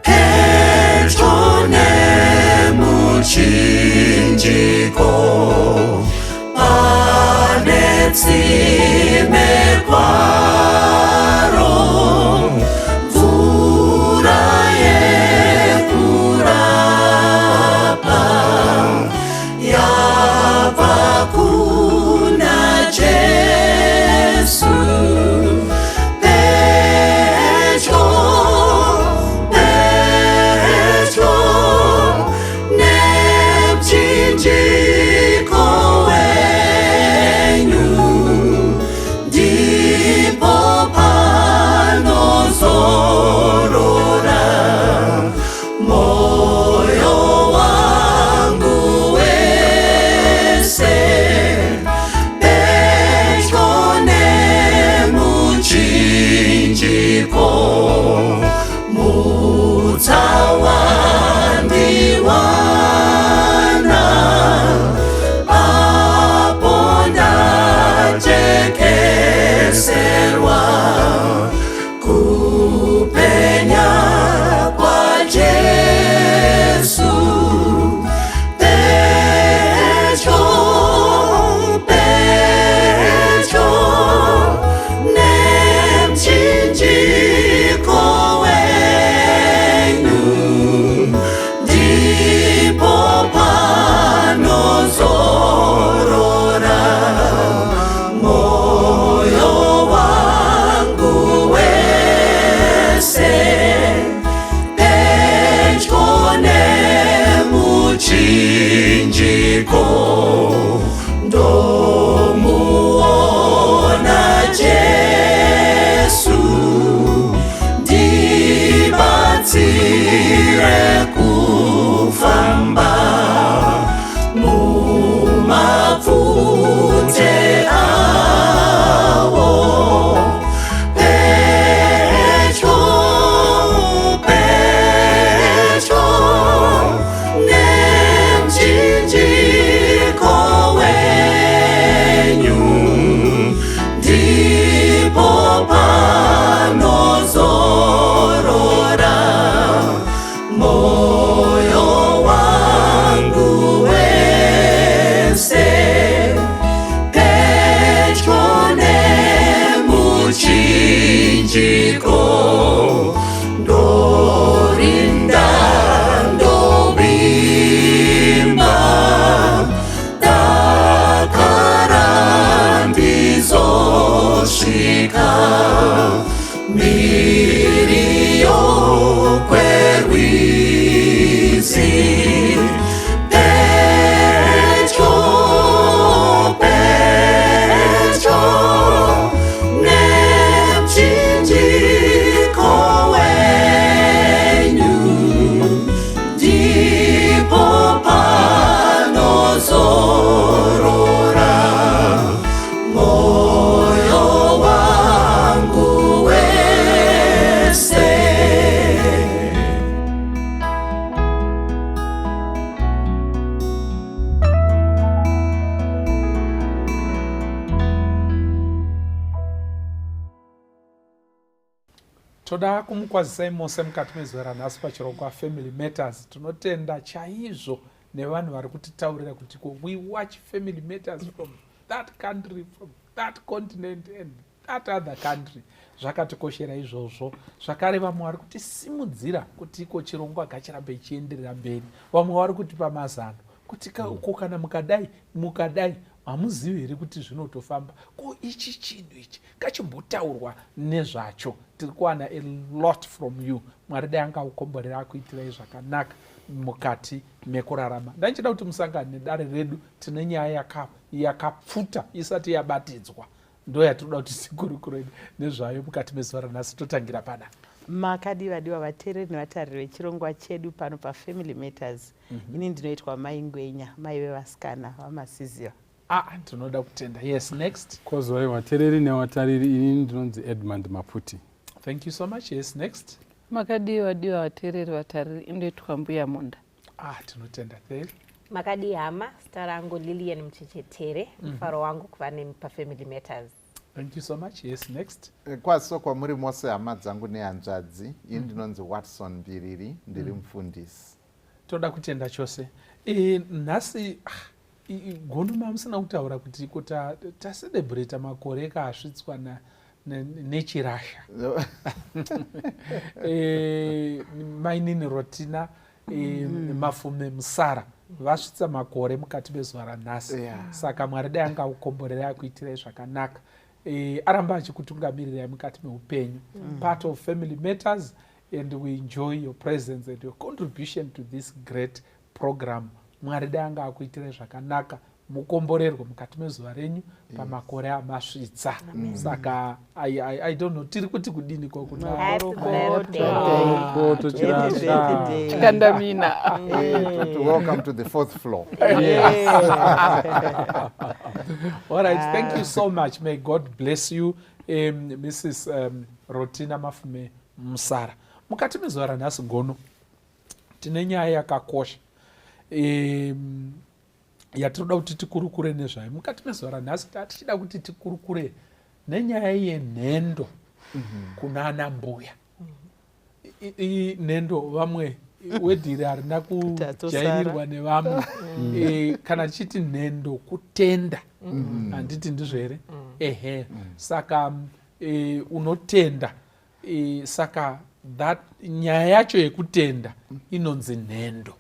Pedyo nemuchinjiko, pane tsime kwaro, mvura yekurapa yabva kuna Jesu. Pedyo, pedyo nemuchinjiko wenyu, ndipo panozorora moyo wangu wese. Pedyo nemuchinjiko, mutsa wandiwana, apo ndajekeserwa kupenya kwaJesu. Pedyo, pedyo nemuchinjiko wenyu, ndipo panozorora moyo wangu wese. Pedyo nemuchinjiko, ndomuona Jesu, ndibatsire kufamba mumapfute awo. Pedyo, pedyo nemuchinjiko wenyu, ndipo panozorora moyo wangu wese. Pedyo nemuchinjiko, ndorinda, ndovimba, dakara ndizosvika mhiri kwerwizi. Pedyo, pedyo nemuchinjiko wenyu, ndipo panozorora moyo wangu wese. Toda kumukwazisai mose mukati mezuva ranhasi pachirongwa Family Matters. Tinotenda chaizvo nevanhu vari kutitaurira kuti ko we watch Family Matters from that country, from that continent and that other country. Zvakatikoshera izvozvo. Zvakare vamwe vari kutisimudzira kuti iko chirongwa ngachirambe ichienderera mberi. Vamwe vari kutipa mazano kuti ko kana mukadai, mukadai, hamuzivi here kuti zvinotofamba? Ko ichi chinhu ichi ngachimbotaurwa nezvacho. Tiri kuwana a lot from you. Mwari dai angaukomborera, akuitirai zvakanaka mukati mekurarama. Ndandichida kuti musangane nedare redu. Tine nyaya yakapfuta isati yabatidzwa, ndo yatinoda kuti tikurukure nezvayo mukati mezuva ranhasi. Totangira pana Makadi, vadiwa vateereri nevatariri vechirongwa chedu pano paFamily Matters. Ini ndinoitwa Mai Ngwenya, mai vevasikana vaMasiziva. Ah, ndinoda kutenda. Yes, next. Kwazivai, vateereri nevatariri. Inini ndinonzi Edmund Maputi. Thank you so much. Yes, next. Makadii, vadiwa vateereri, vatariri. Indoitwa Mbuya Munda. Ah, tinotenda there. Makadi, hama. Zita rangu Lilian Muchechetere. Mufaro wangu kuva nemi paFamily Matters. Thank you so much. Yes, next. Kwaziso kwamuri mose, hama dzangu nehanzvadzi. Ini ndinonzi Watson Mbiriri, ndiri mufundisi. Toda kutenda chose. Nhasi gono mamusina kutaura kuti iko tacelebrata makore ekaasvitswa nechirasha mainini Rotina Mafume Musara vasvitsa makore mukati mezuva ranhasi. Saka Mwari dai angakukomborerai, akuitirai zvakanaka, aramba achikutungamirirai mukati meupenyu. Part of Family Matters, and we enjoy your presence and your contribution to this great program. Mwari dai anga akuitirai zvakanaka, mukomborerwe mukati mezuva renyu pamakore amasvitsa. Saka I don't know tiri kuti kudini kokuna. Happy birthday. Koto chirasha. Birthday. Chikandamina. Welcome to the fourth floor. All right, thank you so much. May God bless you, Mrs Rotina Mafume Musara. Mukati mezuva ranhasi, gono tine nyaya yakakosha yatinoda kuti tikurukure nezvayo mukati mezuva ranhasi. Tatichida kuti tikurukure nenyaya yenhendo kuna ana mbuya. Nhendo, vamwe wedhiri harina kujairirwa nevamwe. Kana tichiti nhendo, kutenda, handiti ndizvo here? Ehe. Saka unotenda, saka that nyaya yacho yekutenda inonzi nhendo.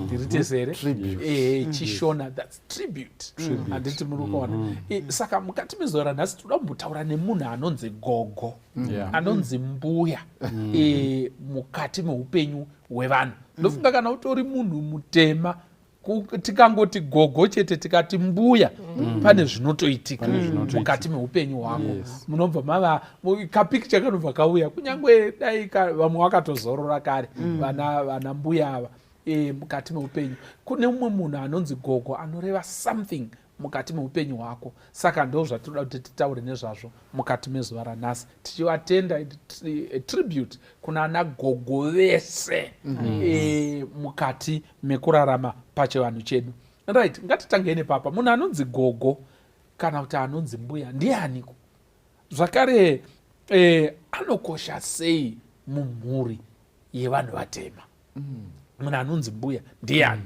Ndiri tese here? Tribute. ChiShona, that's tribute, handiti muri kuona? Saka mukati mezuva ranhasi toda kumbotaura nemunhu anonzi gogo, anonzi mbuya, mukati meupenyu hwevanhu. Ndofunga kana utori munhu mutema, tikangoti gogo chete, tikati mbuya, pane zvinotoitika Pane zvinotoitika. mukati meupenyu hwako. Munobva mava kapikicha kanobva kauya, kunyange dai vamwe vakatozorora kare, vana mbuya ava. Mukati meupenyu kune mumwe munhu anonzi gogo anoreva something mukati meupenyu hwako. Saka ndo zvatinoda kuti titaure nezvazvo mukati mezuva ranhasi, tichivatenda, a tribute kuna ana gogo vese mukati mekurarama pachivanhu chedu. Right, ngatitangei nepapa. Munhu anonzi gogo kana kuti anonzi mbuya ndianiko? Zvakare anokosha sei mumhuri yevanhu vatema? Munhu anonzi mbuya ndiani?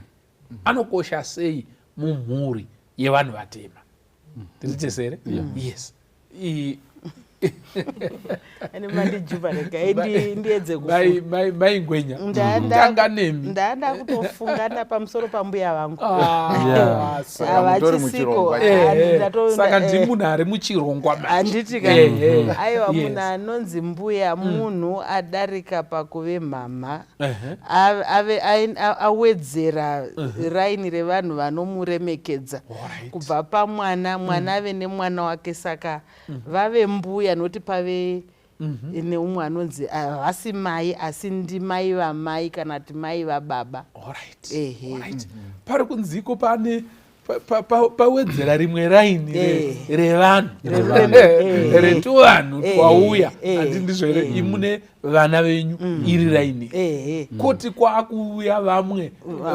Anokosha sei mumhuri yevanhu vatema? Tiri tese here? Yes. Ane mandijuva, regai ndiedze. Mai Ngwenya, tanga nemi. Ndada kutofungana pamusoro pambuya vangu. Ah, Saka mutori Havachisiko. muchirongwa. Saka ndimunhu ari muchirongwa manje. Handiti ka? Aiwa, munhu anonzi mbuya munhu adarika pakuve mhama, ave awedzera raini revanhu vanomuremekedza kubva pamwana. Mwana ave nemwana wake, saka vave mbuya nokuti pave neumwe anonzi, havasi mai asi ndimai vamai kana kuti mai vababa. Ehe. Alright. Pari kunziko pane pawedzera rimwe raini revanhu, retuvanhu twauya, handi ndizvo here? Imune vana venyu iri raini, koti kwakuuya vamwe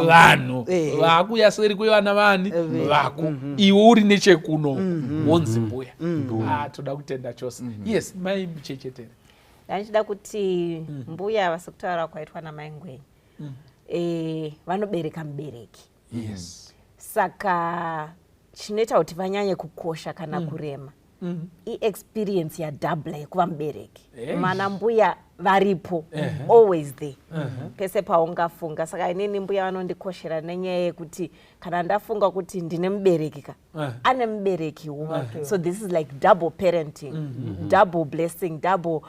vanhu vaakuuya seri kwevana vani vako, iwe uri nechekuno, wonzi mbuya. Ah, toda kutenda chose. Yes, mai Muchechetere. Ndandichida kuti mbuya vasekutaura kwaitwa namai Ngwenya, vanobereka mubereki. Saka chinoita kuti vanyanye kukosha kana kurema iexperience yadouble yekuva mubereki. Mana mbuya varipo, always there, pese paungafunga. Saka inini mbuya vanondikoshera nenyaya yekuti kana ndafunga kuti ndine mubereki ka, ane muberekiwo. So this is like double parenting, double blessing, double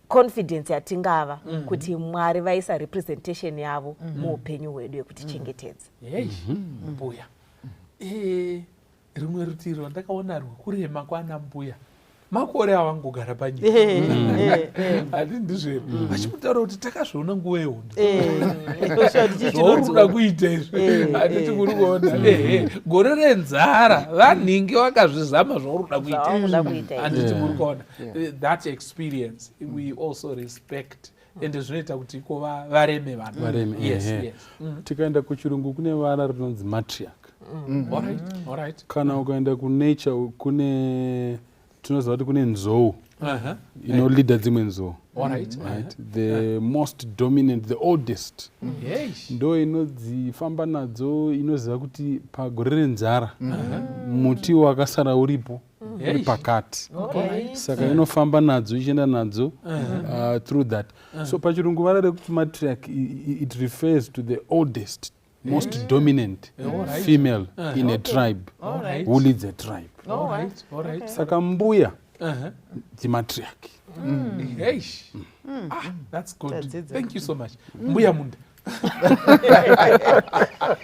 confidence yatingava kuti Mwari vaisa representation yavo muupenyu hwedu yekutichengetedza. Hei, mbuya. Rimwe rutivi rwandakaona rwekurema kwana mbuya, makore avangogara panyika, handi ndizvo here? Vachimutaura kuti takazviona nguva yehondo, zvauri kuda kuita izvi, handiti muri kuona? Ehe, gore renzara vanhingi vakazvizama zvauri kuda kuita. Zvawakuda kuita izvi. Handiti muri kuona? That experience we also respect, ende zvinoita kuti iko vareme vanhu. Vareme. Tikaenda kuchirungu kune vara rinonzi matriarch. Alright, alright. Kana ukaenda kunature, kune, tinoziva kuti kune nzou inoleada dzimwe nzou. Right, the most dominant, the oldest, ndo inodzifamba nadzo, inoziva kuti pagore renzara muti wakasara uripo uri pakati, saka inofamba nadzo, ichienda nadzo through that. So pachirungu vara rekuti matriarch, it refers to the oldest, most dominant female in a tribe who leads a tribe. Saka mbuya ndimatriarch. Eish. Ah, that's good. Thank you so much, Mbuya Munda.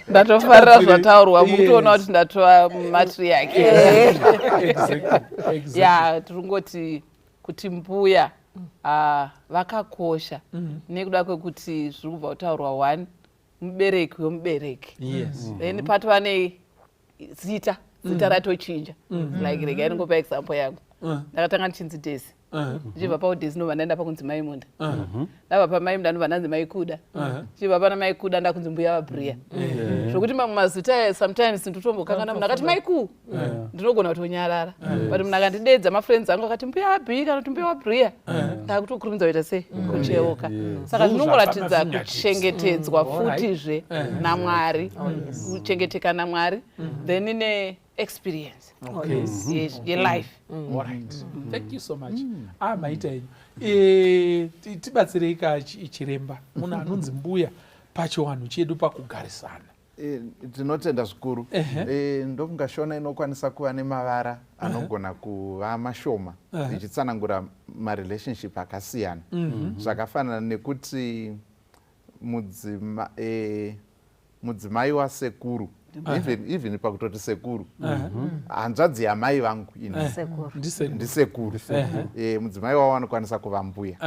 Ndatofarira zvataurwa, mukutoona kuti ndatova matriarch. Ya, tiri kungoti kuti mbuya vakakosha nekuda kwekuti zviri kubva kutaurwa, one, mubereki wemubereki. Then patova nezita, zita ratochinja. Like, regai ndingopa example yangu. Ndakatanga ndichinzi Desi. Ndichibva paudhesi ndobva ndaenda pakunzi Maimunda. Ndabva paMaimunda ndobva ndanzi Maikuda. Ndichibva pana Maikuda ndakunzi Mbuya vaBriya, zvokuti mamwe mazita aya sometimes ndotombokangana. Munhu akati Maiku, ndinogona kutonyarara, but munhu akandidedza, mafriends angu akati Mbuya vaBhi kana kuti Mbuya vaBriya, ndakutokurumidza kuita sei, kucheuka. Saka zvinongoratidza Zvapamafingertips. kuchengetedzwa futizve naMwari, kuchengeteka naMwari, then neexperience yelife. Alright, thank you so much. Ah, maita henyu. Tibatsirei ka, chiremba, munhu anonzi mbuya pachiwanhu chedu, pakugarisana. Tinotenda zvikuru. Ndofunga Shona inokwanisa kuva nemavara anogona kuva mashoma ichitsanangura marelationship akasiyana, zvakafanana nekuti mudzimai wasekuru, even pakutoti sekuru, hanzvadzi yamai vangu ini. Sekuru. Ndisekuru. Ndisekuru. Mudzimai wavo anokwanisa kuva mbuya.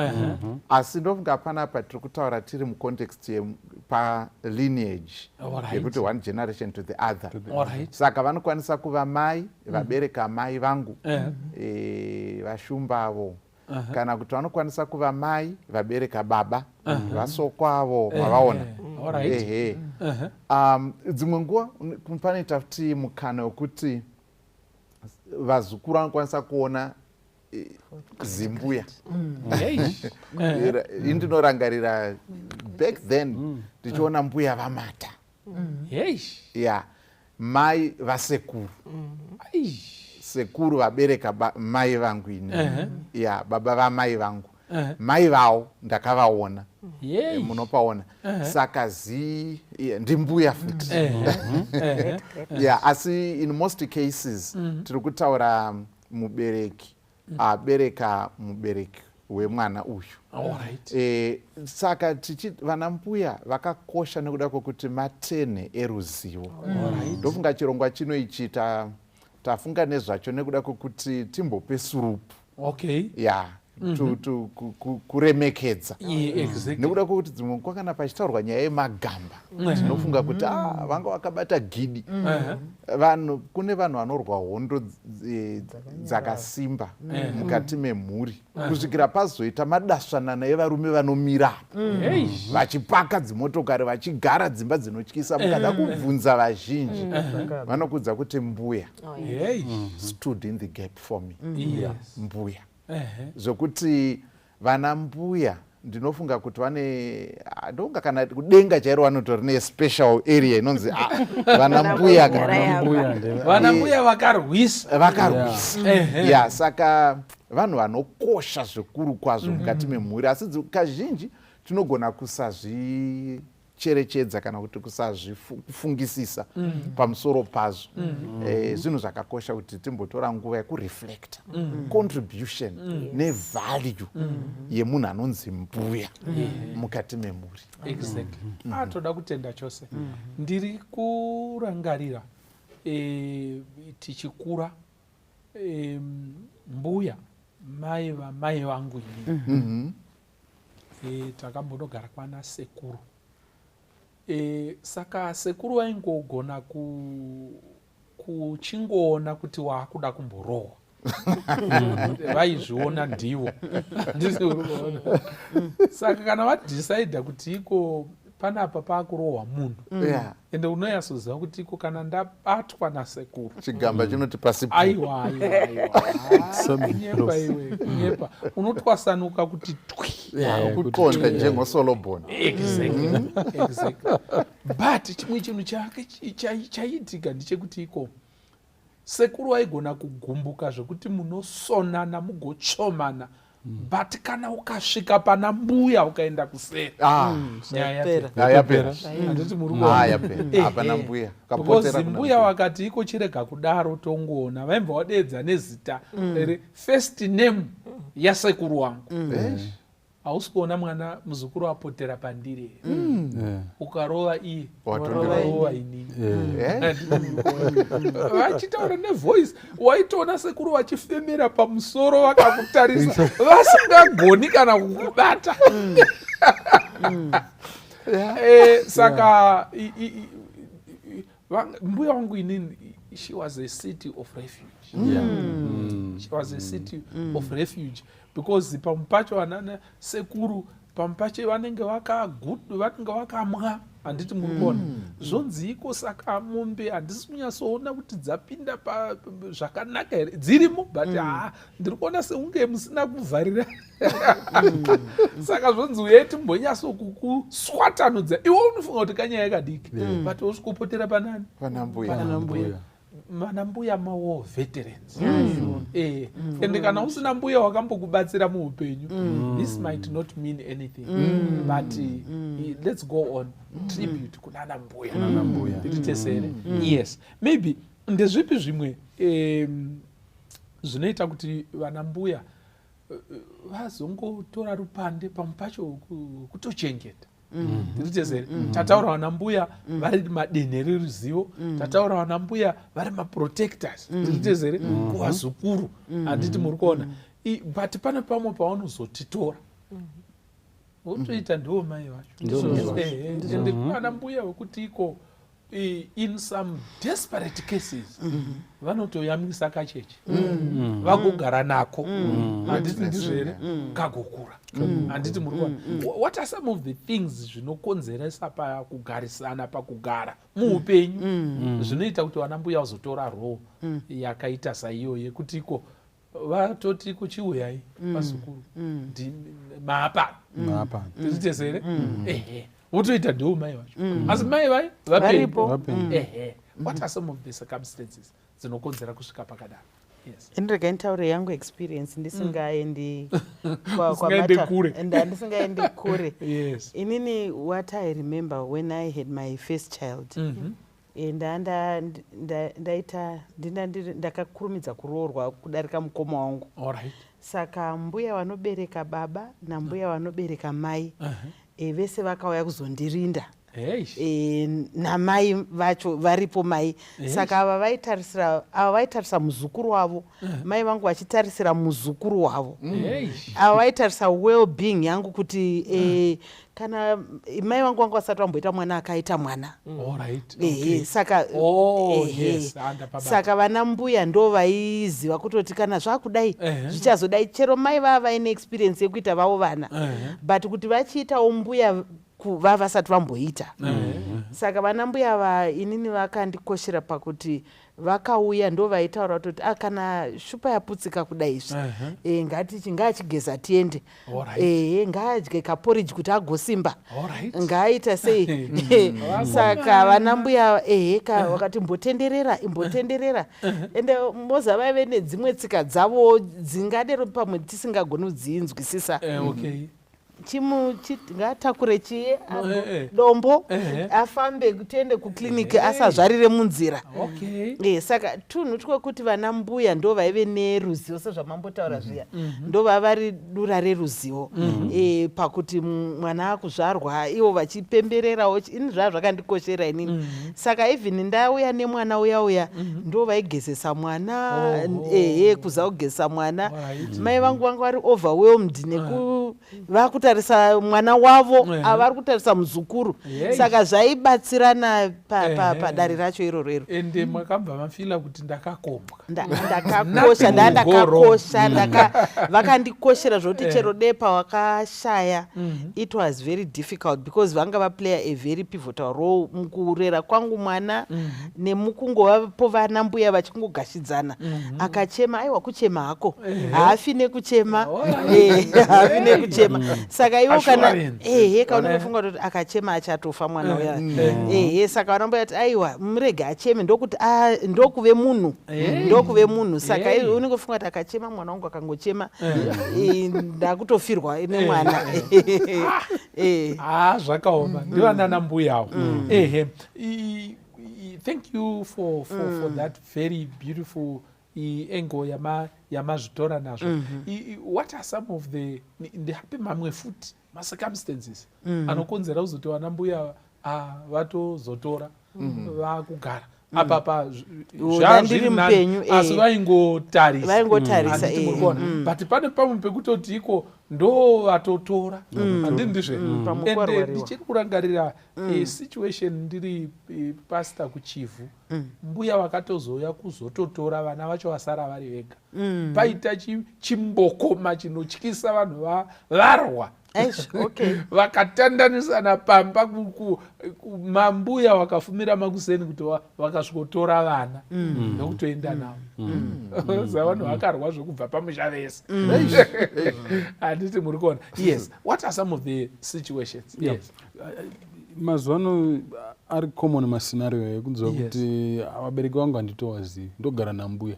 Asi ndofunga panapa tiri kutaura tiri mucontext yepalineage yekuti one generation to the other. Saka vanokwanisa kuva mai vabereka mai vangu, vashumbavo, kana kuti vanokwanisa kuva mai vabereka baba, vasokwavo, mavaona? Ehe. Dzimwe nguva panoita futi mukana wekuti vazukuru vanokwanisa kuona zimbuya. Indinorangarira back then ndichiona mbuya vamata, ya mai vasekuru, sekuru vabereka mai vangu ini, ya baba vamai vangu, mai vavo ndakavaona. Munopaona? Saka zi ndimbuya futi. Ya, asi in most cases tiri kutaura mubereki abereka mubereki wemwana uyu. Saka tichi vana mbuya vakakosha nekuda kwekuti matenhe eruzivo. Ndofunga chirongwa chino ichi tafunga nezvacho nekuda kwekuti timbope surupu, ya, kuremekedza, nekuda kwekuti dzimwe nguva kana pachitaurwa nyaya yemagamba, tinofunga kuti ah, vanga vakabata gidi. Vanhu, kune vanhu vanorwa hondo dzakasimba mukati memhuri kusvikira pazoita madasvanana evarume vanomira apo vachipaka dzimotokari, vachigara dzimba dzinotyisa. Mukada kubvunza vazhinji, vanokudza kuti mbuya stood in the gap for me. Mbuya, zvokuti vana mbuya ndinofunga kuti vane, ah, ndofunga kana kudenga chairo vanotori nespecial area inonzi, ah, vana mbuya. Mbuya Vana mbuya vakarwisa. Vakarwisa. Ya, saka vanhu vanokosha zvikuru kwazvo mukati memhuri, asi kazhinji tinogona kusazvicherechedza kana kuti kusazvifungisisa pamusoro pazvo. Zvinhu zvakakosha kuti timbotora nguva yekureflecta contribution nevalue yemunhu anonzi mbuya mukati memhuri. Exactly. Ah, toda kutenda chose. Ndiri kurangarira tichikura, mbuya mai vamai vangu inini, takambonogara kwana sekuru. Saka sekuru vaingogona kuchingoona kuti waakuda kumborohwa, vaizviona ndivo. Handisi uri kuona? Saka kana vadhisaidha kuti iko Panapa paakurohwa munhu. Ende unonyatsoziva kuti iko kana ndabatwa nasekuru, Chigamba chinoti pasi pu. Aiwa, aiwa, aiwa. Something Kunyepa else. iwe, kunyepa. Unotwasanuka kuti twi. Kuqonda njengosolobhoni. Exactly. But chimwe chinhu chake chaiitika ndechekuti iko sekuru vaigona kugumbuka zvekuti munosonana, mugotsvomana, but kana ukasvika pana mbuya, ukaenda kuseri, nyaya Yapera. yapera. Ah, yapera. Handiti muri Ah, kuona? yapera. Hapana mbuya. Because Ukapotera kuna mbuya wakati iko chirega kudaro, tongoona vaimbva wadeedza nezita first name yasekuru wangu. Eish. Hausi kuona mwana muzukuru apotera pandiri here? Ukarova iye, Watondirova. warova inini. Eh? Vachitaura nevoice, waitoona sekuru vachifemera pamusoro vakakutarisa, vasingagoni kana kukubata. Saka mbuya wangu inini, she was a city of refuge. She was a city of refuge because pamwe pacho vanana sekuru, pamwe pacho vanenge vanenge vakamwa, handiti muri kuona? Zvonzi iko saka mombe handisi kunyatsoona kuti dzapinda zvakanaka here, dzirimo, but haa, ndiri kuona seunge musina kuvharira. Saka zvonzi uyai timbonyatsokukuswatanudza. Iwe unofunga kuti kanyaya kadiki, but wosvikopotera panani? Pana mbuya. Pana mbuya. Mana mbuya mawar veterans. Ende kana usina mbuya wakambokubatsira muupenyu, this might not mean anything, but let's go on. Tribute kunana mbuya. Mbuya. Tiri tese here? Yes. Maybe ndezvipi zvimwe zvinoita kuti vana mbuya vazongotora rupande pamwe pacho kutochengeta? Tiri tese here? Tataura vana mbuya vari madenhe reruzivo, tataura vana mbuya vari maprotectors. Tiri tese here? Kuvazukuru, handiti muri kuona? But pane pamwe pavanozotitora votoita ndiwo mai vacho. Ndiwo mai vacho. Ende vana mbuya vekuti iko in some desperate cases vanotoyamwisa kacheche, vagogara nako, handiti ndizvo here? Kagokura, handiti muri kuona? What are some of the things zvinokonzeresa pakugarisana, pakugara muupenyu, zvinoita kuti vana mbuya vazotora role yakaita saiyo yekuti iko vatoti kuchiuyai vazukuru, maapano? Maapano. Tiri tese here? Ehe, votoita ndiwo mai vacho, asi mai vai vapenyu. Varipo. Vapenyu. Ehe, what are some of the circumstances dzinokonzera kusvika pakadaro? Yes. Indirega nditaure yangu experience ndisingaendi Usingaende kure. Ndisingaendi kure. Inini, what I remember when I had my first child, ndaita ndakakurumidza kuroorwa kudarika mukoma wangu. Saka mbuya vanobereka baba nambuya vanobereka mai, vese vakauya kuzondirinda. Namai vacho varipo mai. Saka ava vaitarisira, ava vaitarisa muzukuru wavo, mai vangu vachitarisira muzukuru wavo. Ava vaitarisa well-being yangu kuti kana mai vangu vanga vasati vamboita mwana akaita mwana. Ehe, saka Oh, ehe. yes. Ah, ndapabata. Saka vana mbuya ndo vaiziva kutoti kana zvakudai, zvichazodai. Chero mai vava vaine experience yekuita vavo vana, but kuti vachiitawo mbuya va vasati vamboita. Saka vana mbuya va inini vakandikoshera pakuti vakauya, ndo vaitaura kutoti, ah, kana shupa yaputsika kudai izvi, ngatichi ngaachigeza tiende. Ehe, ngaadye kaporiji kuti agosimba. Ngaaita sei. Saka vana mbuya, ehe, vakati imbotenderera, imbotenderera. Ende moza vaive nedzimwe tsika dzavo dzingadero pamwe tisingagoni kudzinzwisisa. Chimu ngaatakure chiye dombo, afambe tiende kukliniki, asazvarire munzira. Saka tunhu twekuti vana mbuya ndo vaive neruzivo, sezvamambotaura zviya, ndo vava vari dura reruzivo pakuti mwana akuzvarwa, ivo vachipembererawo. Ini zvaa zvakandikoshera inini. Saka even ndauya nemwana uya uya, ndo vaigezesa mwana. Ehe, kuza kugezesa mwana. Mai vangu vanga vari overwhelmed neku vakutarisa. kutarisa mwana wavo, ava vari kutarisa muzukuru. Saka zvaibatsirana padare racho iroro iro. Ende makabva mafeela kuti ndakakombwa. Ndakakosha, ndaa ndakakosha, vakandikoshera zvokuti chero dee pawakashaya, it was very difficult because vanga vaplaya a very pivotal role mukurera kwangu mwana nemukungovapo vana mbuya vachingogashidzana. Akachema, aiwa, kuchema hako, haafi nekuchema, haafi nekuchema. Saka iwo kana Assurance. Ehe, kaunongofunga kuti akachema achatofa mwana uya. Ehe, saka vana mbuya ti, "Aiwa, murege acheme, ndokuti ndokuve munhu, ndokuve munhu." Saka unongofunga kuti akachema mwana wangu, akangochema, ndakutofirwa nemwana. Ah, zvakaoma, ndivanana mbuyawo. Ehe. Thank you for that very beautiful angle yamazvitora nazvo. What are some of the, ndeapi mamwe futi macircumstances anokonzera kuzoti vana mbuya vatozotora, vakugara apa pa Ndiri mupenyu, asi vaingotarisa? Vaingotarisa. Handiti muri kuona? But pane pamwe pekutoti iko ndo vatotora, handiti ndizve? Pamwe Ende kwarwariwa. Ndichiri kurangarira situation ndiri pastor kuChivhu. Mbuya vakatozouya kuzototora vana vacho vasara vari vega. Paita chimbokoma chinotyisa, vanhu varwa, Eish, okay. vakatandanisana pamba. Mambuya vakafumira makuseni kuti vakasvikotora vana ndokutoenda navo. Sa vanhu vakarwa zvekubva pamusha vese, handiti muri kuona? Yes, what are some of the situations? Yes. Mazuva ano ari common mascenario ekunzwa kuti vabereki vangu handitovazivi, ndogara nambuya.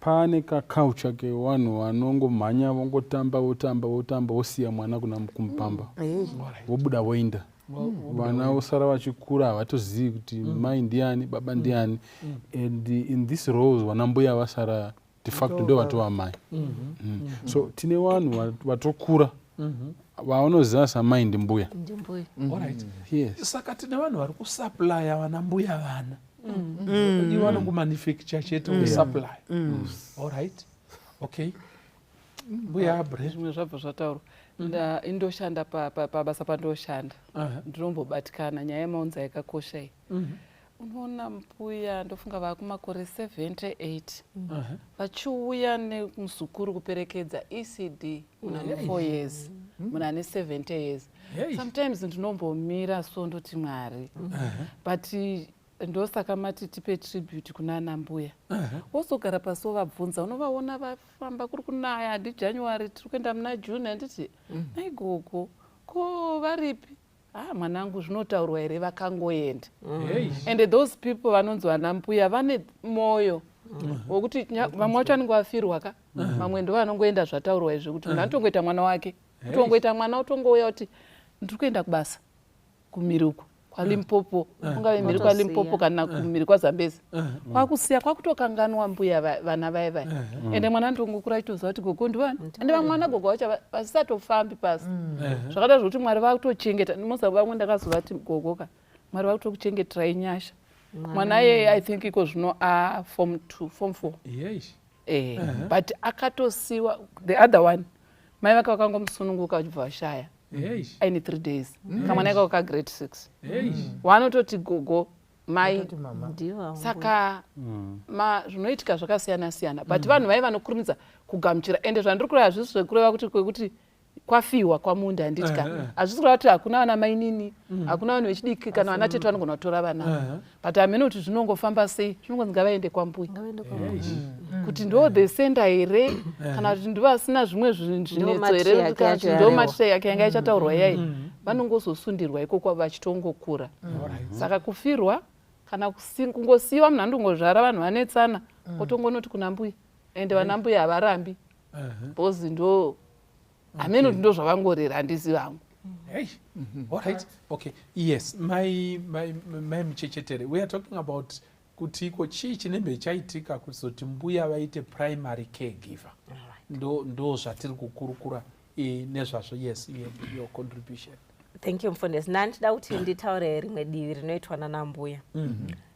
Pane kaculture kevanhu vanongomhanya, vongotamba, votamba, votamba, vosiya mwana kuna kumupamba, vobuda voenda. Vana vosara vachikura, havatozivi kuti mai ndiani, baba ndiani. And in this roles, vana mbuya vasara de facto ndo vatova mai. So tine vanhu vatokura vavanoziva samai ndimbuya. Ndimbuya. Alright. Yes. Saka tine vanhu vari kusuplya vana mbuya vana, ivo vanongomanufacture chete, kusupply. Alright, okay, mbuya Abre. Zvimwe zvabva zvataurwa. Indoshanda pabasa pandoshanda, ndinombobatikana. Nyaya yemaunza yakakosha iyi. Unoona mbuya, ndofunga vakumakore 78, vachiuya nemuzukuru kuperekedza ECD, munhu ane 4 years, munhu ane 70 years. Sometimes ndinombomira so, ndoti, "Mwari." But ndosaka mati tipe tribute kuna ana mbuya. Wozogara pasi wovabvunza, unovaona vafamba, kuri kunaya, handi January, tiri kuenda muna June, handiti? "Naigogo, ko varipi?" "Ah, mwanangu, zvinotaurwa here? Vakangoenda." And those people vanonzi vana mbuya vane mwoyo wokuti vamwe vacho vanenge vafirwa ka, vamwe ndo vanongoenda. Zvataurwa izvi kuti munhu anotongoita mwana wake, kutongoita mwana, utongouya kuti, "Ndiri kuenda kubasa kumhiri uku kwaLimpopo," kungave mhiri kwaLimpopo kana kumhiri kwaZambezi, kwakusiya, kwakutokanganwa mbuya vana vaya vaya. Ende mwana anotongokura achitoziva kuti gogo ndivani. Ende vamwe vana gogo vacho vasisatofambi pasi, zvakada zvokuti Mwari vakutochengeta. Moza vamwe ndakazovati, "Gogo ka, Mwari vakutokuchengeterai nyasha." Mwana iyeye, I think iko zvino a form two, form four. But akatosiwa. The other one, mai vake vakangomusununguka vachibva vashaya aine 3 days, kamwana ikako kagrade six. Vanototi gogo mai. Toti mama. Ndivo. Saka zvinoitika zvakasiyana siyana, but vanhu vai vanokurumidza kugamuchira. Ende zvandiri kureva hazvisi zvekureva kuti kwekuti kwafiwa kwamunda, handiti ka? Hazvisi kureva kuti hakuna vana mainini, hakuna vanhu vechidiki kana vana tete vanogona kutora vana. But hamene kuti zvinongofamba sei, zvinongonzi ngavaende kwambuya. Ngavaende kwambuya. Kuti ndo the center here, kana kuti ndovasina zvimwe zvinetso here, matriarch kana kuti yacho ndo yarehwa. matriarch yanga ichataurwa yai, vanongozosundirwa ikoko vachitongokura. Saka kufirwa kana kungosiyiwa, munhu andongozvara, vanhu vanetsana, otongonoti kuna mbuya. Ende vana mbuya havarambi because ndo hamene kuti ndo zvavangorera, handizivi hangu. Hey. All right. Okay. Yes. My Muchechetere, we are talking about kuti iko chii chinenge chaitika kuzoti mbuya vaite primary caregiver. Ndo zvatiri kukurukura nezvazvo. Yes, your contribution. Thank you, mufundisi. Ndandida kuti nditaure rimwe divi rinoitwa nanambuya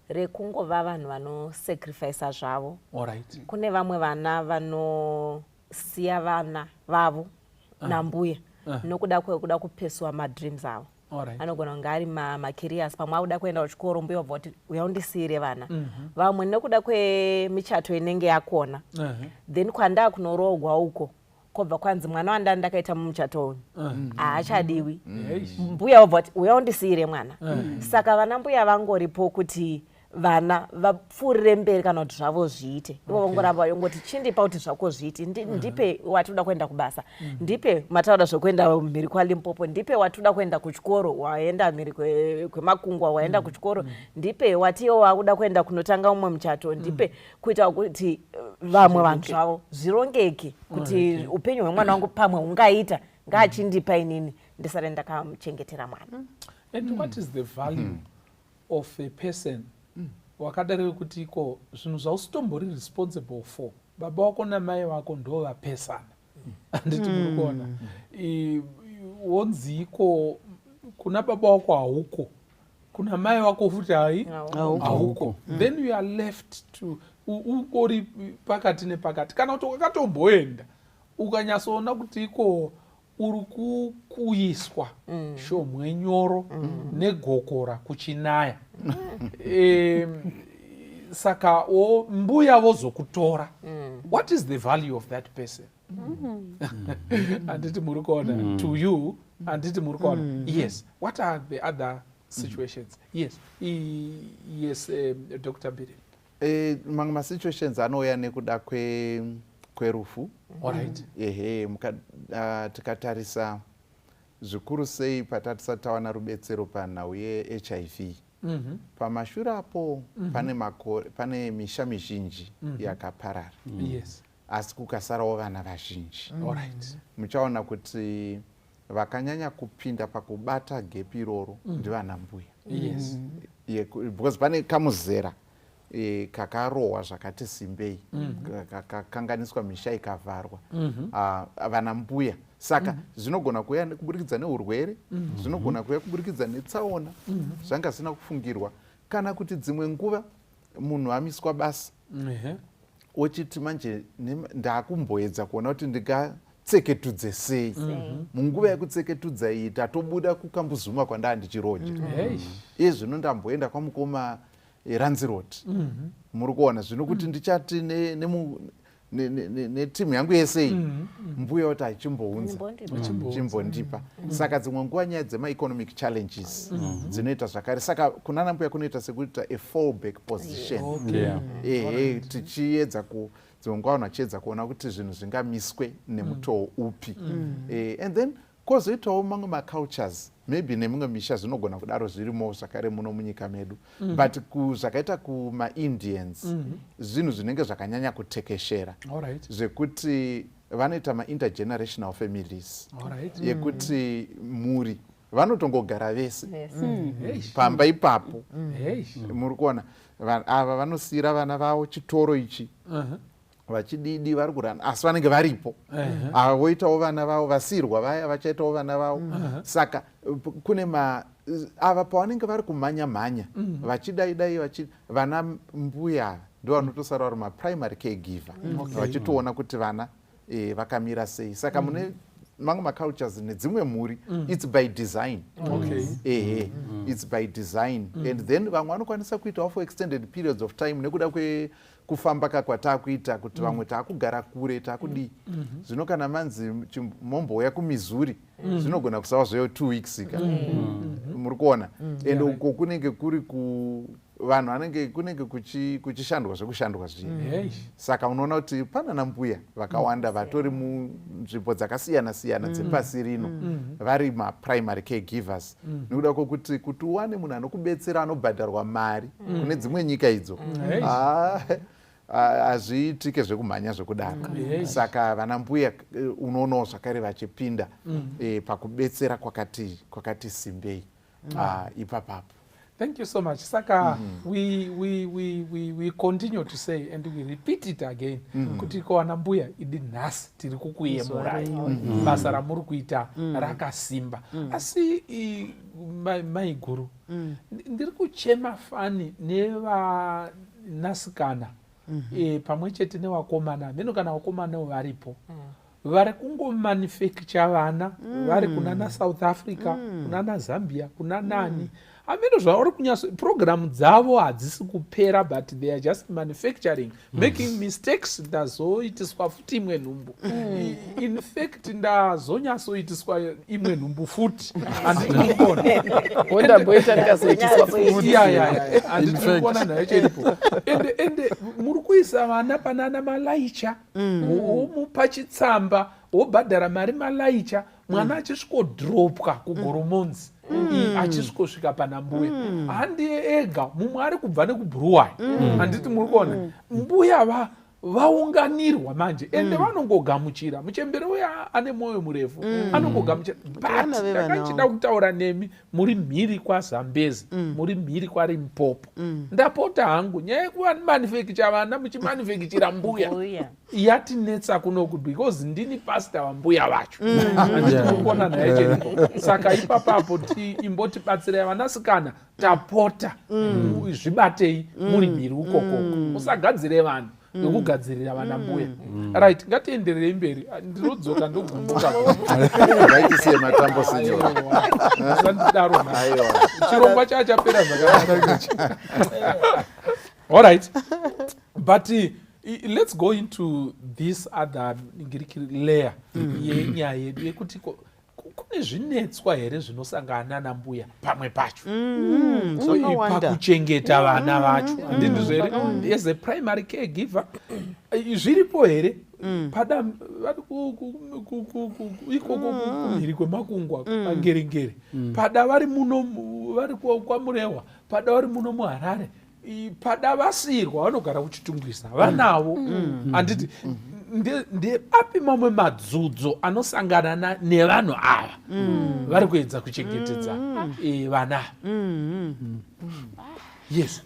rekungova vanhu vanosacrifica zvavo. All right. Kune vamwe vana vanosiya vana vavo nambuya. Nokuda kwekuda kupursue madreams avo. Anogona kunge ari macareers, pamwe akuda kuenda kuchikoro, mbuya wabva kuti, "Uya undisiyire vana." Vamwe nekuda kwemichato inenge yakona, then kwandaa kunoroogwa uko kwobva kwanzi mwana wanda ndakaita mumuchato uyu haachadiwi. Mbuya wobva kuti, "Uya undisiyire mwana." Saka vana mbuya vangoripo kuti vana vapfuurire mberi kana kuti zvavo zviite. Ivo vongoramba vangoti, "Chindipa kuti zvako zviite. Ndipe watoda kuenda kubasa, ndipe matauda zvokuenda mhiri kwaLimpopo, ndipe watoda kuenda kuchikoro, waenda mhiri kwemakungwa, waenda kuchikoro, ndipe watiwo wakuda kuenda kunotanga umwe muchato, ndipe," kuita kuti vamwe vanhu zvavo zvirongeke, kuti upenyu hwemwana wangu pamwe hungaita, ngaachindipa inini ndisare ndakamuchengetera mwana. And what is the value of a person wakadaro wekuti iko zvinhu zvausitombori responsible for? Baba wako namai vako ndo vapesana, handiti? Muri kuona, wonzi iko kuna baba wako hauko, kuna mai wako futi hai hauko, then you are left to ungori pakati nepakati. Kana kuti wakatomboenda ukanyatsoona kuti iko uri kukuyiswa shomwe nyoro negokora kuchinaya, saka mbuya vozokutora. What is the value of that person, handiti muri kuona, to you, handiti muri kuona? Yes, what are the other situations? Yes, yes, Dr Mbiri. Mamwe masituations anouya nekuda kwerufu. Ehe, tikatarisa zvikuru sei patatisati tawana rubetsero panhau yeHIV, pamashure apo, pane makore pane misha mizhinji yakaparara, asi kukasarawo vana vazhinji. Muchaona kuti vakanyanya kupinda pakubata gap iroro ndivana mbuya, because pane kamuzera kakarohwa zvakati simbei, kakakanganiswa, misha ikavharwa. Ah, vana mbuya. Saka zvinogona kuuya kuburikidza neurwere, zvinogona kuuya kuburikidza netsaona zvanga zvisina kufungirwa, kana kuti dzimwe nguva munhu amiswa basa, ochiti manje ndakumboedza kuona kuti ndingatseketudze sei. Munguva yekutseketudza iyi tatobuda kuKambuzuma kwandaa ndichiroja, iye zvino ndamboenda kwamukoma Ranziroti, muri kuona zvino kuti ndichati netimu yangu yese iyi, mbuya kuti achimbounza. Chimbondipa. Chimbondipa. Saka dzimwe nguva nyaya dzemaeconomic challenges dzinoita zvakare. Saka kunana mbuya kunoita sekuita a fallback position. Ehe, tichiedza ku dzimwe nguva vanhu vachiedza kuona kuti zvinhu zvingamiswe nemutoo upi. And then kwozoitawo mamwe macultures, maybe nemimwe misha zvinogona kudaro zvirimo zvakare muno munyika medu, but zvakaita kumaIndians, zvinhu zvinenge zvakanyanya kutekeshera, zvekuti vanoita maintergenerational families, yekuti mhuri vanotongogara vese pamba ipapo. Muri kuona, ava vanosiyira vana vavo chitoro ichi, vachididi vari kurana, asi vanenge varipo. Ava voitawo vana vavo, vasiyirwa vaya vachaitawo vana vavo. Saka kune ma ava pavanenge vari kumhanya mhanya vachidai dai vachi, vana mbuya ava ndo vanotosara vari maprimary caregiver, vachitoona kuti vana vakamira sei. Saka mune mamwe macultures nedzimwe mhuri, it's by design. Ehe, it's by design. And then vamwe vanokwanisa kuitawo for extended periods of time nekuda kwekufamba kakwataakuita, kuti vamwe taakugara kure, taakudii. Zvino kana manzi mombouya kuMissouri, zvinogona kusava zveyo 2 weeks ka, muri kuona? And uko kunenge kuri ku vanhu vanenge kunenge kuchishandwa zvekushandwa zviya. Saka unoona kuti pana nambuya vakawanda vatori munzvimbo dzakasiyana siyana dzepasi rino vari maprimary caregivers, nekuda kwokuti kuti uwane munhu anokubetsera anobhadharwa mari kune dzimwe nyika idzo, ah, ah, hazviitike zvekumhanya zvekudaro. Saka vana mbuya unoonawo zvakare vachipinda pakubetsera kwakati simbei, ah, ipapapo. Thank you so much. Saka we continue to say and we repeat it again kuti ko mbuya idi nhasi tiri kukuyemurai, basa ramuri kuita rakasimba. Asi maiguru, ndiri kuchema fani nevanasikana pamwe chete nevakomana meno, kana vakomanawo varipo. Vari kungomanufacture vana vari kunana South Africa, kunana Zambia, kuna nani, hameno zvavari kunyatso. Programu dzavo hadzisi kupera, but they are just manufacturing, making mistakes. Ndazoitiswa futi imwe nhumbu. In fact, ndazonyatsoitiswa imwe nhumbu futi, handiti mukuona? Wondamboita ndikazoitiswa futi. Ya, handiti mukuona nhayo cheripo? Ende muri kuisa vana panana malaicha, womupa chitsamba, wobhadhara mari malaicha, mwana achisvikodropwa kuGoromonzi, achisvikosvika pana mbuya. Handiye ega, mumwe ari kubva nekuBhuruwayo, handiti muri kuona? Mbuya vaunganirwa manje, ende vanongogamuchira. Muchembere uya ane mwoyo murefu, anongogamuchira. But Vana vevana. ndakachida kutaura nemi muri mhiri kwaZambezi, muri mhiri kwaRimpopo. Ndapota hangu, nyaya yekumanufacture vana muchimanufactura mbuya Mbuya. yatinetsa kunoku, because ndini pasta wambuya vacho, handiti mukuona nhaye cheripo? Saka ipapapo imbotibatsirai, vanasikana, tapota. Zvibatei muri mhiri ukokoko, musagadzire vanhu vekugadzirira vana mbuya. Right, ngatiendererei mberi. Ndinodzoka ndogumbuka. Ngaitisiye matambo, sinyora. Sandidaro. Aiwa. Chirongwa chachapera zvakanaka. Alright, but let's go into this other layer yenyaya yedu yekuti kune zvinetswa here zvinosangana nambuya pamwe pacho Zvakawanda. Pakuchengeta vana vacho, handindizvo here? As a primary caregiver, zviripo here? Pada vari ikoko kumhiri kwemakungwa, paNgerengere, pada vari muno, vari kwaMurehwa, pada vari muno muHarare, pada vasiyirwa vanogara kuChitungwiza vanavo, handiti? Ndeapi mamwe madzudzo anosangana nevanhu ava vari kuedza kuchengetedza vana? Yes.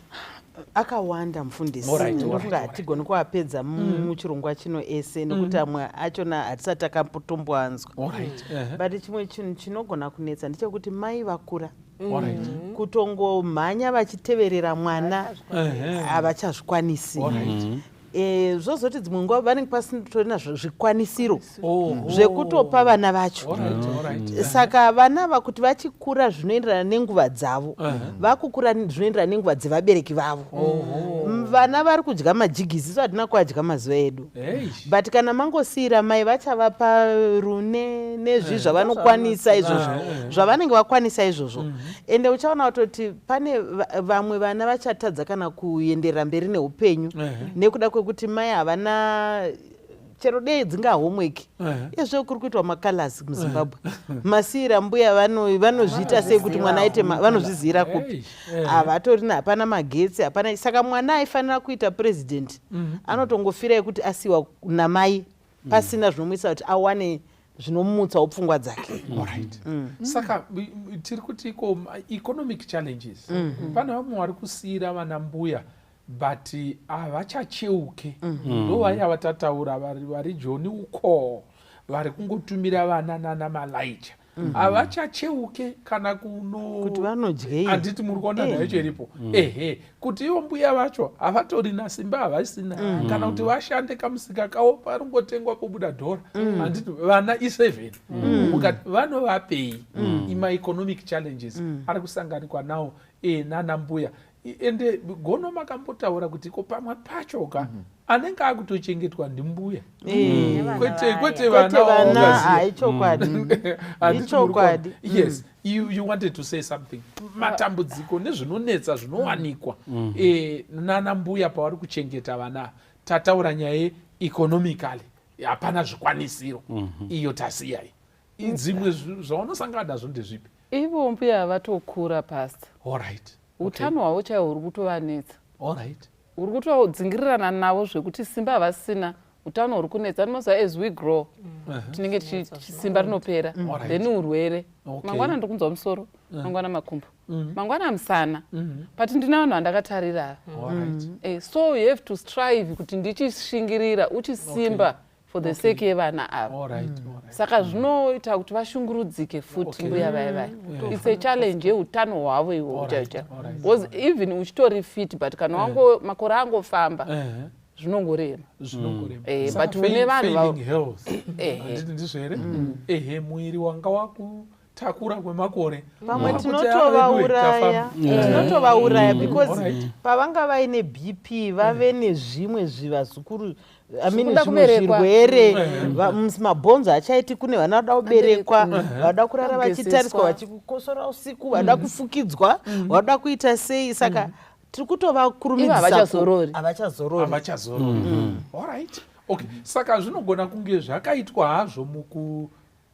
Akawanda, mufundisi. Ndofunga hatigoni kuapedza muchirongwa chino ese, nekuti amwe achona hatisati takatomboanzwa. But chimwe chinhu chinogona kunetsa ndechekuti mai vakura, kutongomhanya vachiteverera mwana havachazvikwanisi. Zvozoti dzimwe nguva vanenge pasitorina zvikwanisiro zvekutopa vana vacho. Saka vana ava kuti vachikura zvinoenderana nenguva dzavo, vakukura zvinoenderana nenguva dzevabereki vavo. Vana vari kudya majigisi, isu hatina kuadya mazuva edu. But kana mangosiyira mai, vachavapa rune nezvi zvavanokwanisa izvozvo, zvavanenge vakwanisa izvozvo. Ende uchaona kutoti pane vamwe vana vachatadza kana kuenderera mberi neupenyu nekuda kwekuti mai havana chero dei dzinga homework. Izvo kuri kuitwa macolors muZimbabwe, masiyira mbuya vanozviita sei kuti mwana aite vanozviziyira kupi? Havatorina, hapana magetsi, hapana. Saka mwana aifanira kuita president anotongofira yekuti asiyiwa namai pasina zvinomuisa kuti awane zvinomutsawo pfungwa dzake. Alright. Saka tiri kuti iko economic challenges, pane vamwe vari kusiyira vana mbuya but havachacheuke. Ndo vaya vatataura vari Joni uko, vari kungotumira vana nana malaicha, havachacheuke kana kuno Kuti vanodyei. Handiti muri kuona nhayo cheripo? Ehe, kuti ivo mbuya vacho havatorina simba, havasina kana kuti vashande. Kamusika kavo paringotengwa pobuda dhora, handiti? Vana i7, mukati vanovapei? Imaeconomic challenges ari kusanganikwa nawo nana mbuya. Ende gono makambotaura kuti ko pamwe pacho ka anenge akutochengetwa ndimbuya, Nevana kwete vaya. kwete Kwete vana vana. vaungaziva. Haichokwadi. Handiti muri kuona? Ichokwadi. Yes, you wanted to say something. Matambudziko nezvinonetsa zvinowanikwa nana mbuya pavari kuchengeta vana. Tataura nyaya yeeconomically hapana zvikwanisiro, iyo tasiyai. Dzimwe zvaunosangana nazvo ndezvipi? Ivo mbuya vatokura, pasta. Utano hwavo chaihwo huri kutovanetsa. Uri kutodzingirirana navo zvekuti simba havasina, utano huri kunetsa. Anomaziva, as we grow tinenge simba rinopera, then urwere. Mangwana ndiri kunzwa musoro, mangwana makumbo, mangwana musana, but ndina vanhu vandakatarira. So you have to strive kuti ndichishingirira, uchisimba for the sake yevana ava. Saka zvinoita kuti vashungurudzike futi. Mbuya vaya vaya, it's a challenge yeutano hwavo ihwo chaicho, because even uchitori fit, but kana wango makore angofamba. Zvinongorema. Zvinongorema. But une vanhu Failing health, handiti ndizvo here? Ehe, muviri wanga wakutakura kwemakore. Pamwe Wakuti, tinotovauraya. "Ah, wewe, tafamba." Tinotovauraya because pavanga vaine BP, vave nezvimwe zvivazukuru, I mean, Zvikuda zvimwe kuberekwa. zvirwere, mabhonzo achaiti. Kune vana vanoda kuberekwa, vanoda kurara vachitariswa, Kugezeswa. vachikosora usiku, vanoda kufukidzwa, vanoda kuita sei. Saka tiri kutovakurumidzisa. Ivo havachazorori. Havachazorori. Havachazorori. Alright, okay. Saka zvinogona kunge zvakaitwa hazvo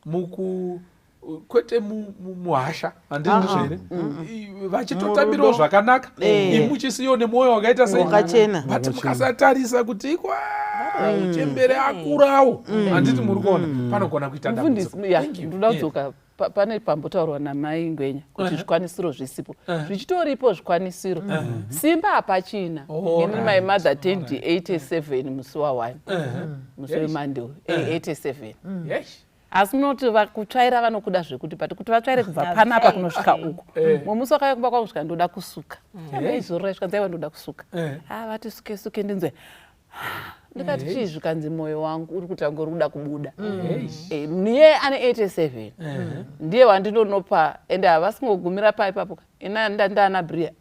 muku kwete muhasha, handiti ndizvo here? Vachitotambirawo Murudo. zvakanaka, imuchisiyo nemwoyo wakaita sei? Wakachena. But mukasatarisa kuti ikwa muchembere akurawo, handiti muri kuona panogona kuita Mufundisi, dambudziko. ya. Thank you. Ndoda kudzoka pane pambotaurwa namai Ngwenya kuti zvikwanisiro zvisipo. Zvichitoripo zvikwanisiro, simba hapachina. Ini my mother turned 87 musi wa1, musi weMonday, 87. Asi munoti kutsvaira vanokuda zvekuti, but kuti vatsvaire kubva panapa kunosvika uko, mumwe musi wakauya kumba kwangu, svika ndoda kusuka. Aizorora svika nzaiwa ndoda kusuka. A vati suke suke, ndinzwe ndikati chii? Zvikanzi mwoyo wangu uri kutanga uri kuda kubuda. Niye ane 87, ndiye wandinonopa, ende havasingogumira pa ipapo. Ina ndana bria,